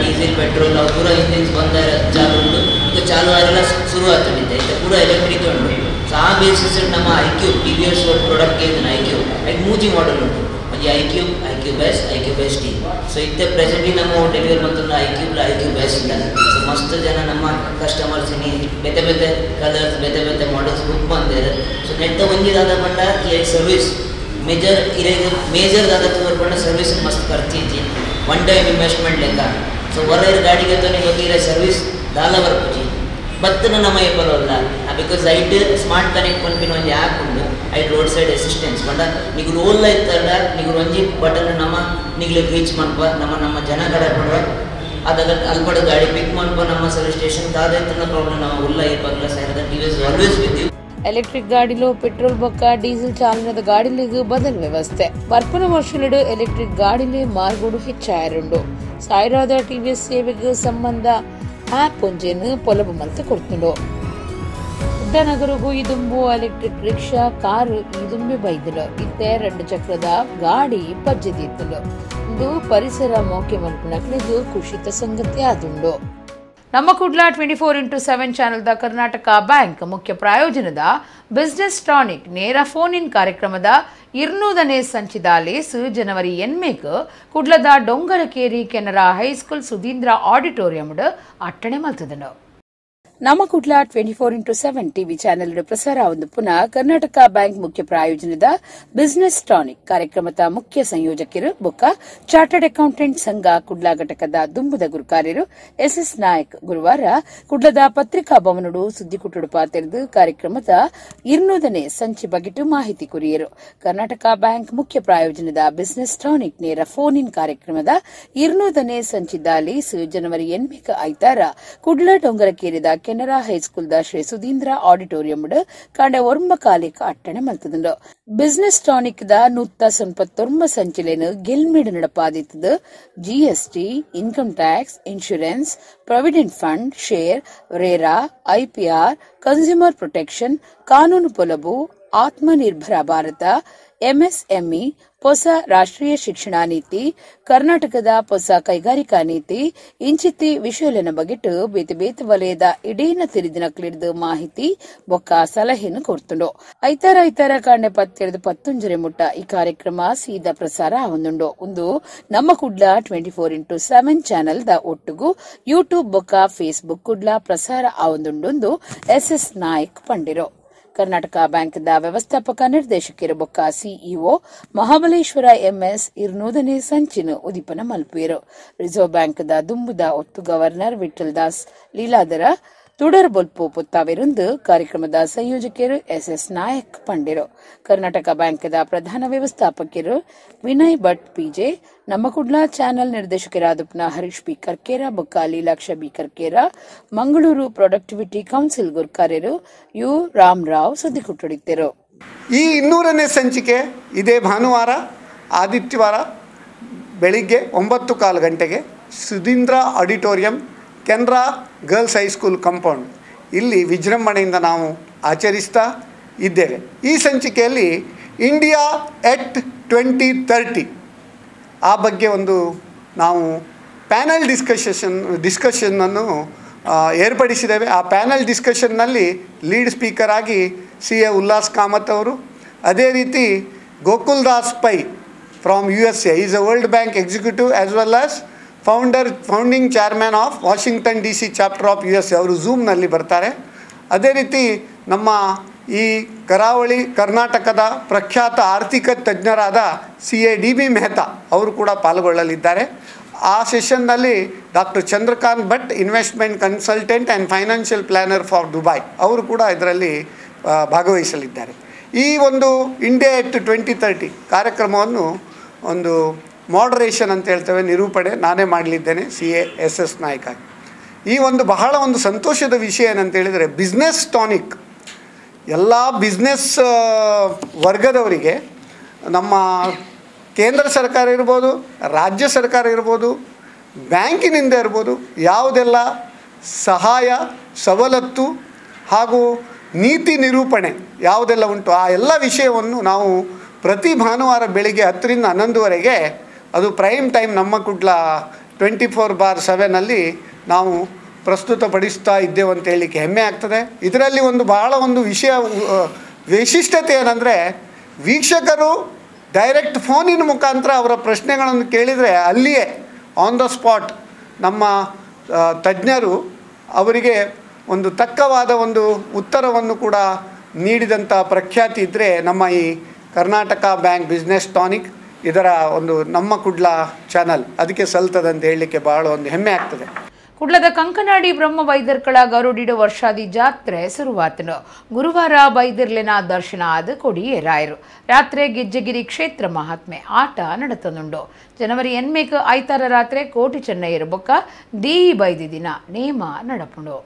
Diesel petrol ಅವು ಪೂರ ಇಂಜಿನ್ಸ್ ಬಂದ ಚಾಲು ಉಂಟು, ಈಗ ಚಾಲು ಆರೆಲ್ಲ ಶುರು ಆಗ್ತದೆ. ಇತ್ತೆ ಪೂರ ಎಲೆಕ್ಟ್ರಿಕ್ ಉಂಟು. ಸೊ ಆ ಬೇಸಿಸ್ ನಮ್ಮ iQube T V S product ಏನಿದೆ ಐಕ್ಯೂಬ್ ಐಕ್ ಮೂಜಿ ಮಾಡೆಲ್ ಉಂಟು. ಒಂಜಿ iQube, iQube S, iQube S T. So ಇತ್ತೆ ಪ್ರೆಸೆಂಟ್ಲಿ ನಮ್ಮ delivery ಮಂತೊಂದು iQube, iQube S. So ಮಸ್ತ್ ಜನ ನಮ್ಮ ಕಸ್ಟಮರ್ಸ್ ಇನಿ ಬೇತೆ ಬೇತೆ ಕಲರ್ಸ್ ಬೇತೆ ಬೇತೆ ಮಾಡಲ್ಸ್ ಬುಕ್ ಬಂದೇರು. ಸೊ ನೆಟ್ಟ ಒಂಜಿ ದಾದ ಪಂಡ ಈ ಸರ್ವಿಸ್ ಮೇಜರ್ ಇರೆಗ್ ಮೇಜರ್ ದಾದ ತೂವರ್ ಪಂಡ ಸರ್ವಿಸ್ ಮಸ್ತ್ ಖರ್ಚು ಇಜ್ಜಿ, one time investment ಲೆಕ್ಕ. ಸೊ ಹೊರ ಗಾಡಿಗೆ ತೋನಿ ಇರೆ ಸರ್ವಿಸ್ ದಾಲ ಬರ್ಪುಜಿ ಬತ್ತನ ನಮ್ಮ ಏಪಲಲ್ಲ. Because ಐಟ್ ಸ್ಮಾರ್ಟ್ ಕನೆಕ್ಟ್ ಪನ್ಪಿನ ಒಂಜಿ ಆ್ಯಪ್ ಉಂಡು, ಐಟ್ road side assistance ಪಂಡ ನಿಗುಲು ಓಲ್ಲ ಇತ್ತಂಡ ನಿಗುಲು ಒಂಜಿ ಬಟನ್ ನಮ್ಮ ನಿಗ್ಲಿಗೆ ರೀಚ್ ಮನ್ಪ ನಮ್ಮ ನಮ್ಮ ಜನ ಕಡೆ ಪಂಡ ಅದಾಗ ಅಲ್ಪಡ ಗಾಡಿ ಪಿಕ್ ಮನ್ಪ ನಮ್ಮ ಸರ್ವಿಸ್ ಸ್ಟೇಷನ್ ದಾದ ಇತ್ತಂಡ ಪ್ರಾಬ್ಲಮ್ ನಮ್ಮ ಉಲ್ಲ ಏಪಗ್ಲ ಸೈರದ T V S always with you. Electric ಗಾಡಿಲು petrol ಬೊಕ್ಕ ಡೀಸೆಲ್ ಚಾಲನದ ಗಾಡಿಲಿಗೂ ಬದಲ್ ವ್ಯವಸ್ಥೆ. ಬರ್ಪನ ವರ್ಷಲಿಡು ಎಲೆಕ್ಟ್ರಿಕ್ ಗಾಡಿಲಿ ಮಾರ್ಗೋಡು ಹೆಚ್ಚಾಯರುಂಡು. ಸಾಯಿರಾದ ಟಿವಿಎಸ್ ಸೇವೆಗೆ ಸಂಬಂಧ ಆಪ್ ಒಂಜೇನು ಪೊಲಬು ಮಲ್ತ ಕೊಡ್ತುಂಡು. ಕುಡ್ಡನಗರಗೂ ಇದುಂಬು electric rickshaw car ಇದುಂಬೆ ಬೈದಲು ಇತ್ತೆ 2 ಚಕ್ರದ ಗಾಡಿ ಪಜ್ಜೆದಿತ್ತಲು. ಇದು ಪರಿಸರ ಮೋಕೆ ಮಲ್ಪುನಕ್ಲೆಗ್ ಖುಷಿತ ಸಂಗತಿ ಆದುಂಡು. ನಮ್ಮ ಕುಡ್ಲ 24x7 ಚಾನೆಲ್ದ ಕರ್ನಾಟಕ ಬ್ಯಾಂಕ್ ಮುಖ್ಯ ಪ್ರಾಯೋಜನದ ಬಿಸ್ನೆಸ್ ಟಾನಿಕ್ ನೇರ ಫೋನ್ ಇನ್ ಕಾರ್ಯಕ್ರಮದ 200ನೇ ಸಂಚಿದ ಲೇಸು ಜನವರಿ 8 ಕುಡ್ಲದ Dongarakeri Canara high school Sudhindra auditorium ಅಟ್ಟಣೆ ಮಲ್ತದನು. ನಮ್ಮ ಕುಡ್ಲ 24x7 TV channel ಪ್ರಸಾರ ಒಂದು ಪುನಃ ಕರ್ನಾಟಕ ಬ್ಯಾಂಕ್ ಮುಖ್ಯ ಪ್ರಾಯೋಜನದ ಬಿಸ್ನೆಸ್ ಟಾನಿಕ್ ಕಾರ್ಯಕ್ರಮದ ಮುಖ್ಯ ಸಂಯೋಜಕರು ಬೊಕ್ಕ ಚಾರ್ಟರ್ಡ್ ಅಕೌಂಟೆಂಟ್ ಸಂಘ ಕುಡ್ಲ ಘಟಕದ ದುಂಬುದ ಗುರುಕಾರ್ಯರು ಎಸ್ಎಸ್ ನಾಯಕ್ ಗುರುವಾರ ಕುಡ್ಲದ ಪತ್ರಿಕಾ ಭವನಡು ಸುದ್ದಿಕುಟ್ಟುಡು ಪಾತೆರೆದು ಕಾರ್ಯಕ್ರಮದ 200ನೇ ಸಂಚಿ ಬಗೆಟು ಮಾಹಿತಿ ಕೊರಿಯರು. ಕರ್ನಾಟಕ ಬ್ಯಾಂಕ್ ಮುಖ್ಯ ಪ್ರಾಯೋಜನದ ಬಿಸ್ನೆಸ್ ಟಾನಿಕ್ ನೇರ ಫೋನ್ ಇನ್ ಕಾರ್ಯಕ್ರಮದ 200ನೇ ಸಂಚಿದ ಲೇಸು ಜನವರಿ 8 ಐತಾರ Kudla ಡೊಂಗರಕೇರಿದ Canara high school the Shri Sudhindra auditorium ಕಾಂಡ ಒರ್ಮ ಕಾಲಿಕ ಅಟ್ಟಣೆ ಮಲ್ತದುಂಡು. Business tonic the 189 ಸಂಚಿಲೇನು ಗೆಲ್ಮೇಡು ನಡಪಾದಿತ್ತದು. GST, income tax, insurance, provident fund, share, RERA, IPR, consumer protection, ಕಾನೂನು ಪೊಲಬು, ಆತ್ಮನಿರ್ಭರ ಭಾರತ, ಎಂಎಸ್ಎಂಇ, ಹೊಸ ರಾಷ್ಟ್ರೀಯ ಶಿಕ್ಷಣ ನೀತಿ, ಕರ್ನಾಟಕದ ಹೊಸ ಕೈಗಾರಿಕಾ ನೀತಿ ಇಂಚಿತ್ತಿ ವಿಷಯಲೆನ ಬಗೆಟ್ ಬೇತೆ ಬೇತೆ ವಲಯದ ಇಡೀನ ತಿರಿದಿನಕ್ಲಿಡ್ದು ಮಾಹಿತಿ ಬೊಕ್ಕ ಸಲಹೆಯನ್ನು ಕೊಡ್ತುಂಡು. ಐತಾರ ಐತಾರ ಕಾಂಡೆ 10:10 ಮುಟ್ಟ ಈ ಕಾರ್ಯಕ್ರಮ ಸೀದಾ ಪ್ರಸಾರ ಆವೊಂದುಂಡು. ಒಂದು ನಮ್ಮ ಕುಡ್ಲ 24x7 channel the ಒಟ್ಟುಗು ಯೂಟ್ಯೂಬ್ ಬೊಕ್ಕ ಫೇಸ್ಬುಕ್ ಕುಡ್ಲ ಪ್ರಸಾರ ಆವೊಂದುಂಡು ಎಸ್ ಎಸ್ ನಾಯಕ್ ಪಂಡಿರು. ಕರ್ನಾಟಕ ಬ್ಯಾಂಕ್ದ ವ್ಯವಸ್ಥಾಪಕ ನಿರ್ದೇಶಕರು ಬೊಕ್ಕ ಸಿಇಒ ಮಹಾಬಲೇಶ್ವರ ಎಂಎಸ್ 200ನೇ ಸಂಚಿನ ಉದಿಪನ ಮಲ್ಪುವೆರು. ರಿಸರ್ವ್ ಬ್ಯಾಂಕ್ದ ದುಂಬುದ ಒತ್ತು ಗವರ್ನರ್ ವಿಠಲ್ ದಾಸ್ ಲೀಲಾಧರ ತುಡರ್ ಬೊಲ್ಪು ಪೊತ್ತಾವೆರುಂದು ಕಾರ್ಯಕ್ರಮದ ಸಂಯೋಜಕರು ಎಸ್ಎಸ್ ನಾಯಕ್ ಪಂಡಿರು. ಕರ್ನಾಟಕ ಬ್ಯಾಂಕ್ದ ಪ್ರಧಾನ ವ್ಯವಸ್ಥಾಪಕರು ವಿನಯ್ ಭಟ್ ಪಿಜೆ, ನಮ್ಮ ಕುಡ್ಲ ಚಾನೆಲ್ ನಿರ್ದೇಶಕರಾದ ಹರೀಶ್ ಬಿ ಕರ್ಕೇರ ಬೊಕ್ಕ Leelaksha B Karkera, Mangaluru productivity council ಗುರ್ಕಾರ್ಯರು you Ramarao ಸುದ್ದಿಕುಟ್ಟುಡಿದ್ದರು. ಈ 200ನೇ ಸಂಚಿಕೆ ಇದೇ ಭಾನುವಾರ ಆದಿತ್ಯವಾರ ಬೆಳಿಗ್ಗೆ 9:15 ಗಂಟೆಗೆ Sudhindra auditorium, Canara girls high school compound ಇಲ್ಲಿ ವಿಜೃಂಭಣೆಯಿಂದ ನಾವು ಆಚರಿಸ್ತಾ ಇದ್ದೇವೆ. ಈ ಸಂಚಿಕೆಯಲ್ಲಿ India ಎಟ್ 2030 ಆ ಬಗ್ಗೆ ಒಂದು ನಾವು ಪ್ಯಾನಲ್ ಡಿಸ್ಕಷನ್ನನ್ನು ಏರ್ಪಡಿಸಿದ್ದೇವೆ. ಆ ಪ್ಯಾನಲ್ ಡಿಸ್ಕಷನ್ನಲ್ಲಿ ಲೀಡ್ ಸ್ಪೀಕರ್ ಆಗಿ ಸಿ ಎ ಉಲ್ಲಾಸ್ ಕಾಮತ್ ಅವರು, ಅದೇ ರೀತಿ Gokul Das Pai from USA, is a World Bank executive as well as founding chairman of Washington D C chapter of USA, ಅವರು ಝೂಮ್ನಲ್ಲಿ ಬರ್ತಾರೆ. ಅದೇ ರೀತಿ ನಮ್ಮ ಈ ಕರಾವಳಿ ಕರ್ನಾಟಕದ ಪ್ರಖ್ಯಾತ ಆರ್ಥಿಕ ತಜ್ಞರಾದ C A D B Mehta ಅವರು ಕೂಡ ಪಾಲ್ಗೊಳ್ಳಲಿದ್ದಾರೆ. ಆ ಸೆಷನ್ನಲ್ಲಿ doctor Chandrakant Bhat, investment consultant and financial planner for Dubai, ಅವರು ಕೂಡ ಇದರಲ್ಲಿ ಭಾಗವಹಿಸಲಿದ್ದಾರೆ. ಈ ಒಂದು ಇಂಡಿಯಾ ಎಟ್ 2030 ಕಾರ್ಯಕ್ರಮವನ್ನು ಒಂದು ಮಾಡರೇಷನ್ ಅಂತ ಹೇಳ್ತೇವೆ, ನಿರೂಪಣೆ ನಾನೇ ಮಾಡಲಿದ್ದೇನೆ CA SS Naik ಆಗಿ. ಈ ಒಂದು ಬಹಳ ಒಂದು ಸಂತೋಷದ ವಿಷಯ ಏನಂತೇಳಿದರೆ, ಬಿಸ್ನೆಸ್ ಟಾನಿಕ್ ಎಲ್ಲ ಬಿಸ್ನೆಸ್ ವರ್ಗದವರಿಗೆ ನಮ್ಮ ಕೇಂದ್ರ ಸರ್ಕಾರ ಇರ್ಬೋದು, ರಾಜ್ಯ ಸರ್ಕಾರ ಇರ್ಬೋದು, ಬ್ಯಾಂಕಿನಿಂದ ಇರ್ಬೋದು, ಯಾವುದೆಲ್ಲ ಸಹಾಯ ಸವಲತ್ತು ಹಾಗೂ ನೀತಿ ನಿರೂಪಣೆ ಯಾವುದೆಲ್ಲ ಉಂಟು ಆ ಎಲ್ಲ ವಿಷಯವನ್ನು ನಾವು ಪ್ರತಿ ಭಾನುವಾರ ಬೆಳಿಗ್ಗೆ 10 ರಿಂದ 11ವರೆಗೆ, ಅದು ಪ್ರೈಮ್ ಟೈಮ್ ನಮ್ಮ ಕುಡ್ಲ 24/7 ನಾವು ಪ್ರಸ್ತುತಪಡಿಸ್ತಾ ಇದ್ದೇವೆ ಅಂತ ಹೇಳಲಿಕ್ಕೆ ಹೆಮ್ಮೆ ಆಗ್ತದೆ. ಇದರಲ್ಲಿ ಒಂದು ಬಹಳ ಒಂದು ವಿಷಯ ವೈಶಿಷ್ಟ್ಯತೆ ಏನಂದರೆ, ವೀಕ್ಷಕರು ಡೈರೆಕ್ಟ್ ಫೋನಿನ ಮುಖಾಂತರ ಅವರ ಪ್ರಶ್ನೆಗಳನ್ನು ಕೇಳಿದರೆ ಅಲ್ಲಿಯೇ ಆನ್ the spot ನಮ್ಮ ತಜ್ಞರು ಅವರಿಗೆ ಒಂದು ತಕ್ಕವಾದ ಒಂದು ಉತ್ತರವನ್ನು ಕೂಡ ನೀಡಿದಂಥ ಪ್ರಖ್ಯಾತಿ ಇದ್ದರೆ ನಮ್ಮ ಈ ಕರ್ನಾಟಕ ಬ್ಯಾಂಕ್ ಬಿಸ್ನೆಸ್ ಟಾನಿಕ್ ಇದರ ಒಂದು ನಮ್ಮ ಕುಡ್ಲ ಚಾನಲ್ ಅದಕ್ಕೆ ಸಲ್ತದೆ ಅಂತ ಹೇಳಲಿಕ್ಕೆ ಬಹಳ ಒಂದು ಹೆಮ್ಮೆ ಆಗ್ತದೆ. ಕುಡ್ಲದ ಕಂಕನಾಡಿ ಬ್ರಹ್ಮ ಬೈದರ್ಕಳ ಗರುಡಿಡು ವರ್ಷಾದಿ ಜಾತ್ರೆ ಶುರುವಾತನು. ಗುರುವಾರ ಬೈದರ್ಲಿನ ದರ್ಶನ ಆದ ಕೊಡಿಯೇರಾಯರು. ರಾತ್ರಿ ಗೆಜ್ಜೆಗಿರಿ ಕ್ಷೇತ್ರ ಮಹಾತ್ಮೆ ಆಟ ನಡೆತನುಂಡು. ಜನವರಿ 8 ಐತಾರ ರಾತ್ರಿ ಕೋಟಿ ಚೆನ್ನಯ್ಯರ ಬೊಕ್ಕ ದೀ ಬೈದಿ ದಿನ ನೇಮ ನಡಪುಂಡು.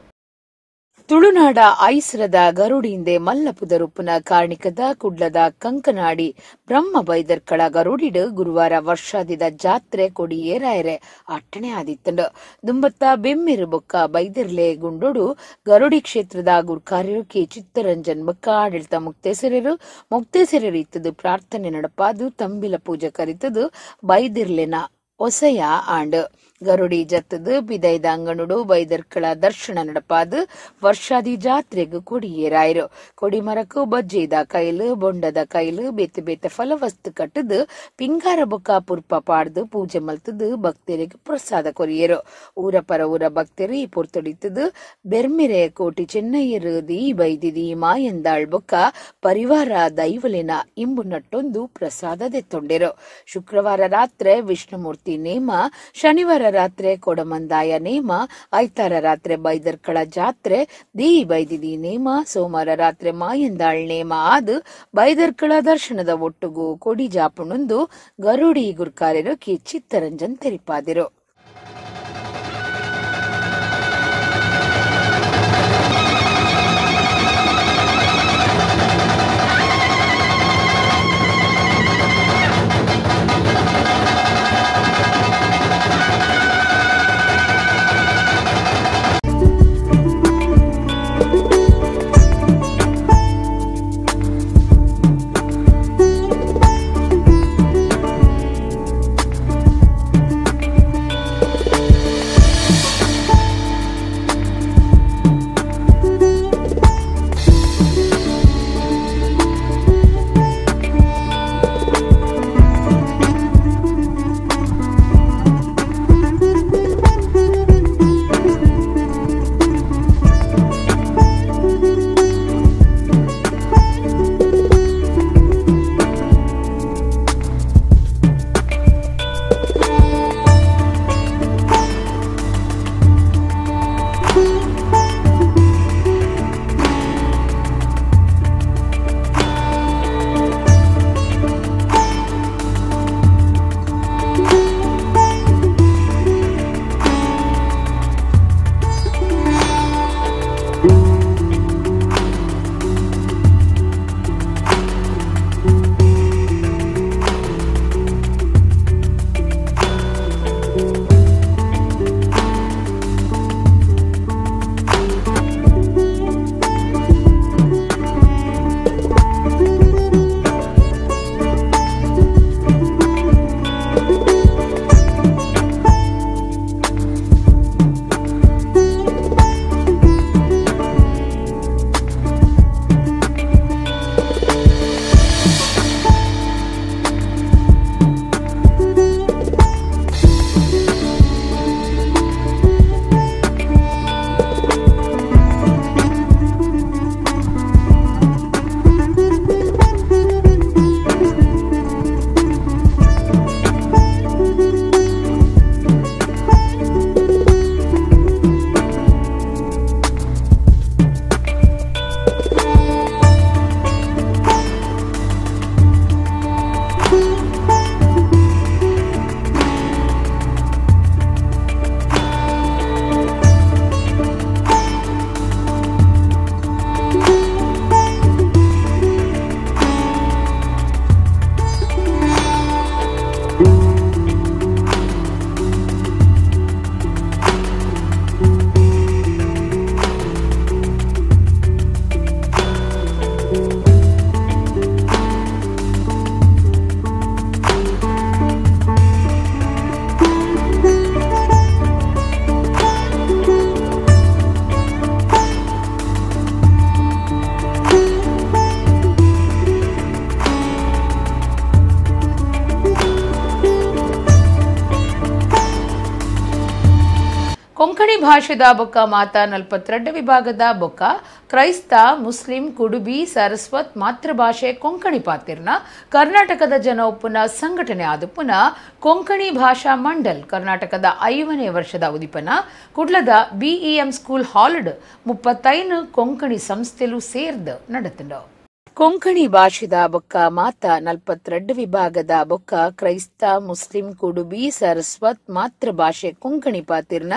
ತುಳುನಾಡ ಐಸರದ ಗರುಡಿಂದೆ ಮಲ್ಲಪುದರುಪ್ಪುನ ಕಾರ್ಣಿಕದ ಕುಡ್ಲದ ಕಂಕನಾಡಿ ಬ್ರಹ್ಮ ಬೈದರ್ಕಳ ಗರುಡಿಡು ಗುರುವಾರ ವರ್ಷಾದಿದ ಜಾತ್ರೆ ಕೊಡಿಯೇರಾಯರೆ ಅಟ್ಟಣೆ ಆದಿತ್ತಂಡು. ದುಂಬತ್ತ ಬೆಮ್ಮಿರು ಬೊಕ್ಕ ಬೈದರ್ಲೆ ಗುಂಡೋಡು ಗರುಡಿ ಕ್ಷೇತ್ರದ ಗುರ್ಕಾರ್ಯರು ಕೆ ಚಿತ್ತರಂಜನ್ ಬೊಕ್ಕ ಆಡಳಿತ ಮುಕ್ತೇಸರರು ಮುಕ್ತೇಸರರು ಇತ್ತದು ಪ್ರಾರ್ಥನೆ ನಡಪಾದು ತಂಬಿಲ ಪೂಜೆ ಕರಿತದು ಬೈದಿರ್ಲೆನ ಒಸೆಯ ಆಂಡ್. ಗರುಡಿ ಜತ್ತದು ಬಿದೈದ ಅಂಗನುಡು ಬೈದರ್ಕಳ ದರ್ಶನ ನಡಪಾದು ವರ್ಷಾದಿ ಜಾತ್ರೆಗೂ ಕೊಡಿಯೇರಾಯರು. ಕೊಡಿಮರಕು ಬಜ್ಜೆದ ಕೈಲು ಬೊಂಡದ ಕೈಲು ಬೇತೆ ಬೇತೆ ಫಲವಸ್ತು ಕಟ್ಟದು ಪಿಂಗಾರ ಬೊಕ್ಕ ಪುರ್ಪ ಪಾಡ್ದು ಪೂಜೆ ಮಲ್ತದು ಭಕ್ತರಿಗೆ ಪ್ರಸಾದ ಕೊರಿಯರು. ಊರ ಪರ ಊರ ಭಕ್ತರು ಈ ಪೊರ್ತೊಡಿತದು ಬೆರ್ಮಿರೆ ಕೋಟಿ ಚೆನ್ನಯ್ಯರು ದೀ ಬೈದಿದಿ ಮಾಯಂದಾಳ್ ಬೊಕ್ಕ ಪರಿವಾರ ದೈವಲಿನ ಇಂಬು ನಟ್ಟೊಂದು ಪ್ರಸಾದ ದೆತ್ತೊಂಡೆರು. ಶುಕ್ರವಾರ ರಾತ್ರಿ ವಿಷ್ಣುಮೂರ್ತಿ ನೇಮ, ಶನಿವಾರ ರಾತ್ರಿ ಕೊಡಮಂದಾಯ ನೇಮ, ಐತಾರ ರಾತ್ರಿ ಬೈದರ್ಕಳ ಜಾತ್ರೆ ದೀ ಬೈದಿದಿ ನೇಮ, ಸೋಮವಾರ ರಾತ್ರಿ ಮಾಯಂದಾಳ್ ನೇಮ ಆದು ಬೈದರ್ಕಳ ದರ್ಶನದ ಒಟ್ಟುಗು ಕೊಡಿ ಜಾಪುಣೊಂದು ಗರುಡಿ ಗುರ್ಕಾರ್ಯರು ಕೆ ಚಿತ್ತರಂಜನ್ ತೆರಿಪಾದಿರು. ಭಾಷೆದ ಬೊಕ್ಕ ಮಾತಾ 42 ವಿಭಾಗದ ಬೊಕ್ಕ ಕ್ರೈಸ್ತ ಮುಸ್ಲಿಂ ಕುಡುಬಿ ಸರಸ್ವತ್ ಮಾತೃಭಾಷೆ ಕೊಂಕಣಿ ಪಾತಿರ್ನ ಕರ್ನಾಟಕದ ಜನ ಒಪ್ಪುನ ಸಂಘಟನೆ ಆದುಪ್ಪುನ ಕೊಂಕಣಿ ಭಾಷಾ ಮಂಡಲ್ ಕರ್ನಾಟಕದ 5ನೇ ವರ್ಷದ ಉದಿಪನ ಕುಡ್ಲದ ಬಿಇಎಂ ಸ್ಕೂಲ್ ಹಾಲ್ಡ್ 35 ಕೊಂಕಣಿ ಸಂಸ್ಥೆಲು ಸೇರ್ದು ನಡೆತಂಡು. ಕೊಂಕಣಿ ಭಾಷೆದ ಬೊಕ್ಕ ಮಾತಾ 42 ವಿಭಾಗದ ಬೊಕ್ಕ ಕ್ರೈಸ್ತ ಮುಸ್ಲಿಂ ಕುಡುಬಿ ಸರಸ್ವತ್ ಮಾತೃಭಾಷೆ ಕೊಂಕಣಿ ಪಾತಿರ್ನ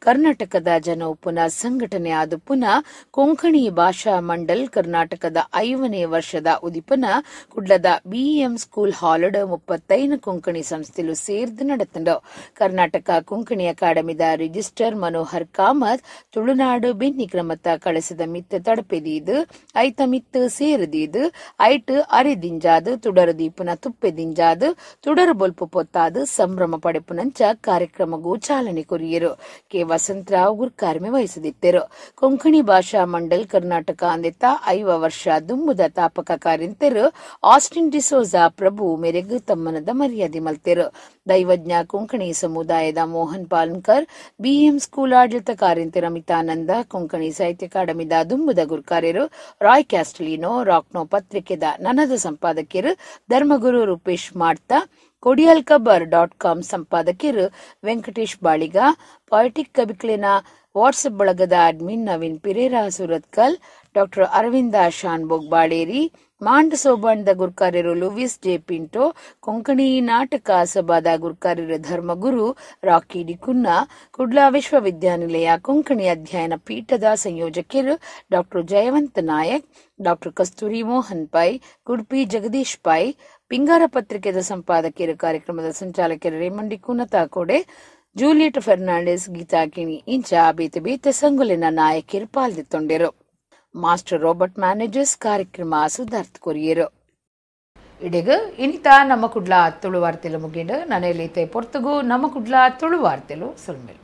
ಕರ್ನಾಟಕದ ಜನ ಉಪ್ಪುನ ಸಂಘಟನೆ ಆದುಪ್ಪುನ ಕೊಂಕಣಿ ಭಾಷಾ ಮಂಡಲ್ ಕರ್ನಾಟಕದ 5ನೇ ವರ್ಷದ ಉದಿಪನ ಕುಡ್ಲದ ಬಿಇಎಂ ಸ್ಕೂಲ್ ಹಾಲ್ಡ್ 35 ಕೊಂಕಣಿ ಸಂಸ್ಥೆಲು ಸೇರ್ದು ನಡೆತಂಡು. ಕರ್ನಾಟಕ ಕೊಂಕಣಿ ಅಕಾಡೆಮಿದ ರಿಜಿಸ್ಟರ್ ಮನೋಹರ್ ಕಾಮತ್ ತುಳುನಾಡು ಬೆನ್ನಿ ಕ್ರಮತ ಕಳಸದ ಮಿತ್ತ ತಡಪೆದೀದು ಐತ ಮಿತ್ತು ಸೇರದೀದು ಐಟ್ ಅರೆದಿಂಜಾದು ತುಡರು ದೀಪುನ ತುಪ್ಪೆ ದಿಂಜಾದು ತುಡರು ಬೊಲ್ಪು ಪೊತ್ತಾದು ಸಂಭ್ರಮ ಪಡೆಪುನಂಚ ಕಾರ್ಯಕ್ರಮಗೂ ಚಾಲನೆ ಕೊರಿಯರು. ಕೆ ವಸಂತರಾವ್ ಗುರ್ಕಾರ್ಮೆ ವಹಿಸದಿತ್ತರು. ಕೊಂಕಣಿ ಭಾಷಾ ಮಂಡಲ್ ಕರ್ನಾಟಕ ಅಂದೆತ್ತ 5 ವರ್ಷ ದುಂಬುದ ತಾಪಕ ಕಾರ್ಯಂತೆರು ಆಸ್ಟಿನ್ ಡಿಸೋಜಾ ಪ್ರಭು ಮೇರೆಗ್ ತಮ್ಮನದ ಮರ್ಯಾದೆ ಮಲ್ತೆರು. ದೈವಜ್ಞ ಕೊಂಕಣಿ ಸಮುದಾಯದ ಮೋಹನ್ ಪಾಲ್ಕರ್, ಬಿಎಂ ಸ್ಕೂಲ್ ಆಡಳಿತ ಕಾರ್ಯಂತೆರು ಅಮಿತಾನಂದ, ಕೊಂಕಣಿ ಸಾಹಿತ್ಯ ಅಕಾಡೆಮಿದ ದುಂಬುದ ಗುರ್ಕಾರ್ಯರು ರಾಯ್ ಕ್ಯಾಸ್ಟಲಿನೋ, ರಾಕ್ನೋ ಪತ್ರಿಕೆದ ನನದ ಸಂಪಾದಕಿಯರು ಧರ್ಮಗುರು ರೂಪೇಶ್ ಮಾಡ್ತಾ, ಕೊಡಿಯಲ್ ಕಬರ್ .com ಸಂಪಾದಕಿಯರು ವೆಂಕಟೇಶ್ ಬಾಳಿಗ, ಪಾಯಿಟಿಕ್ ಕಬಿಕ್ಲಿನ ವಾಟ್ಸ್ಆಪ್ ಬಳಗದ ಅಡ್ಮಿನ್ ನವೀನ್ ಪಿರೇರಾ ಸೂರತ್ಕಲ್, ಡಾಕ್ಟರ್ ಅರವಿಂದ ಶಾನ್ಬೋಗ್ ಬಾಳೇರಿ, ಮಾಂಡ್ ಸೋಬಾಂಡ್ದ ಗುರ್ಕಾರ್ಯರು ಲೂವಿಸ್ ಜೆ ಪಿಂಟೋ, ಕೊಂಕಣಿ ನಾಟಕ ಸಭಾದ ಗುರ್ಕಾರ್ಯರು ಧರ್ಮಗುರು ರಾಕಿ ಡಿಕುನ್ನಾ, ಕುಡ್ಲಾ ವಿಶ್ವವಿದ್ಯಾನಿಲಯ ಕೊಂಕಣಿ ಅಧ್ಯಯನ ಪೀಠದ ಸಂಯೋಜಕರು ಡಾಕ್ಟರ್ ಜಯವಂತ ನಾಯಕ್, ಡಾಕ್ಟರ್ ಕಸ್ತೂರಿ ಮೋಹನ್ ಪೈ, ಗುಡ್ಪಿ ಜಗದೀಶ್ ಪೈ, ಪಿಂಗಾರ ಪತ್ರಿಕೆದ ಸಂಪಾದಕಿಯರು ಕಾರ್ಯಕ್ರಮದ ಸಂಚಾಲಕರು ರೇಮಂಡಿ ಕುನತಾಕೋಡೆ, ಜೂಲಿಯಟ್ ಫೆರ್ನಾಂಡಿಸ್, ಗೀತಾ ಕಿಣಿ ಇಂಚ ಬೇತೆ ಬೇತೆ ಸಂಗುಲಿನ ನಾಯಕಿಯರು ಪಾಲ್ದಿತ್ತೊಂಡೆರು. ಮಾಸ್ಟರ್ ರಾಬರ್ಟ್ ಮ್ಯಾನೇಜರ್ಸ್ ಕಾರ್ಯಕ್ರಮ ಸುಧಾರ್ಥ ಕೊರಿಯರು. ಇಡೀಗ ಇನಿತಾ ನಮ್ಮ ಕುಡ್ಲ ತುಳು ವಾರ್ತೆಲು ಮುಗಿಂಡು. ನನೆಯಲ್ಲಿತೆ ಪೊರ್ತುಗು ನಮ್ಮ ಕುಡ್ಲ ತುಳು ವಾರ್ತೆಲು ಸೊಲ್ಮೆಲು.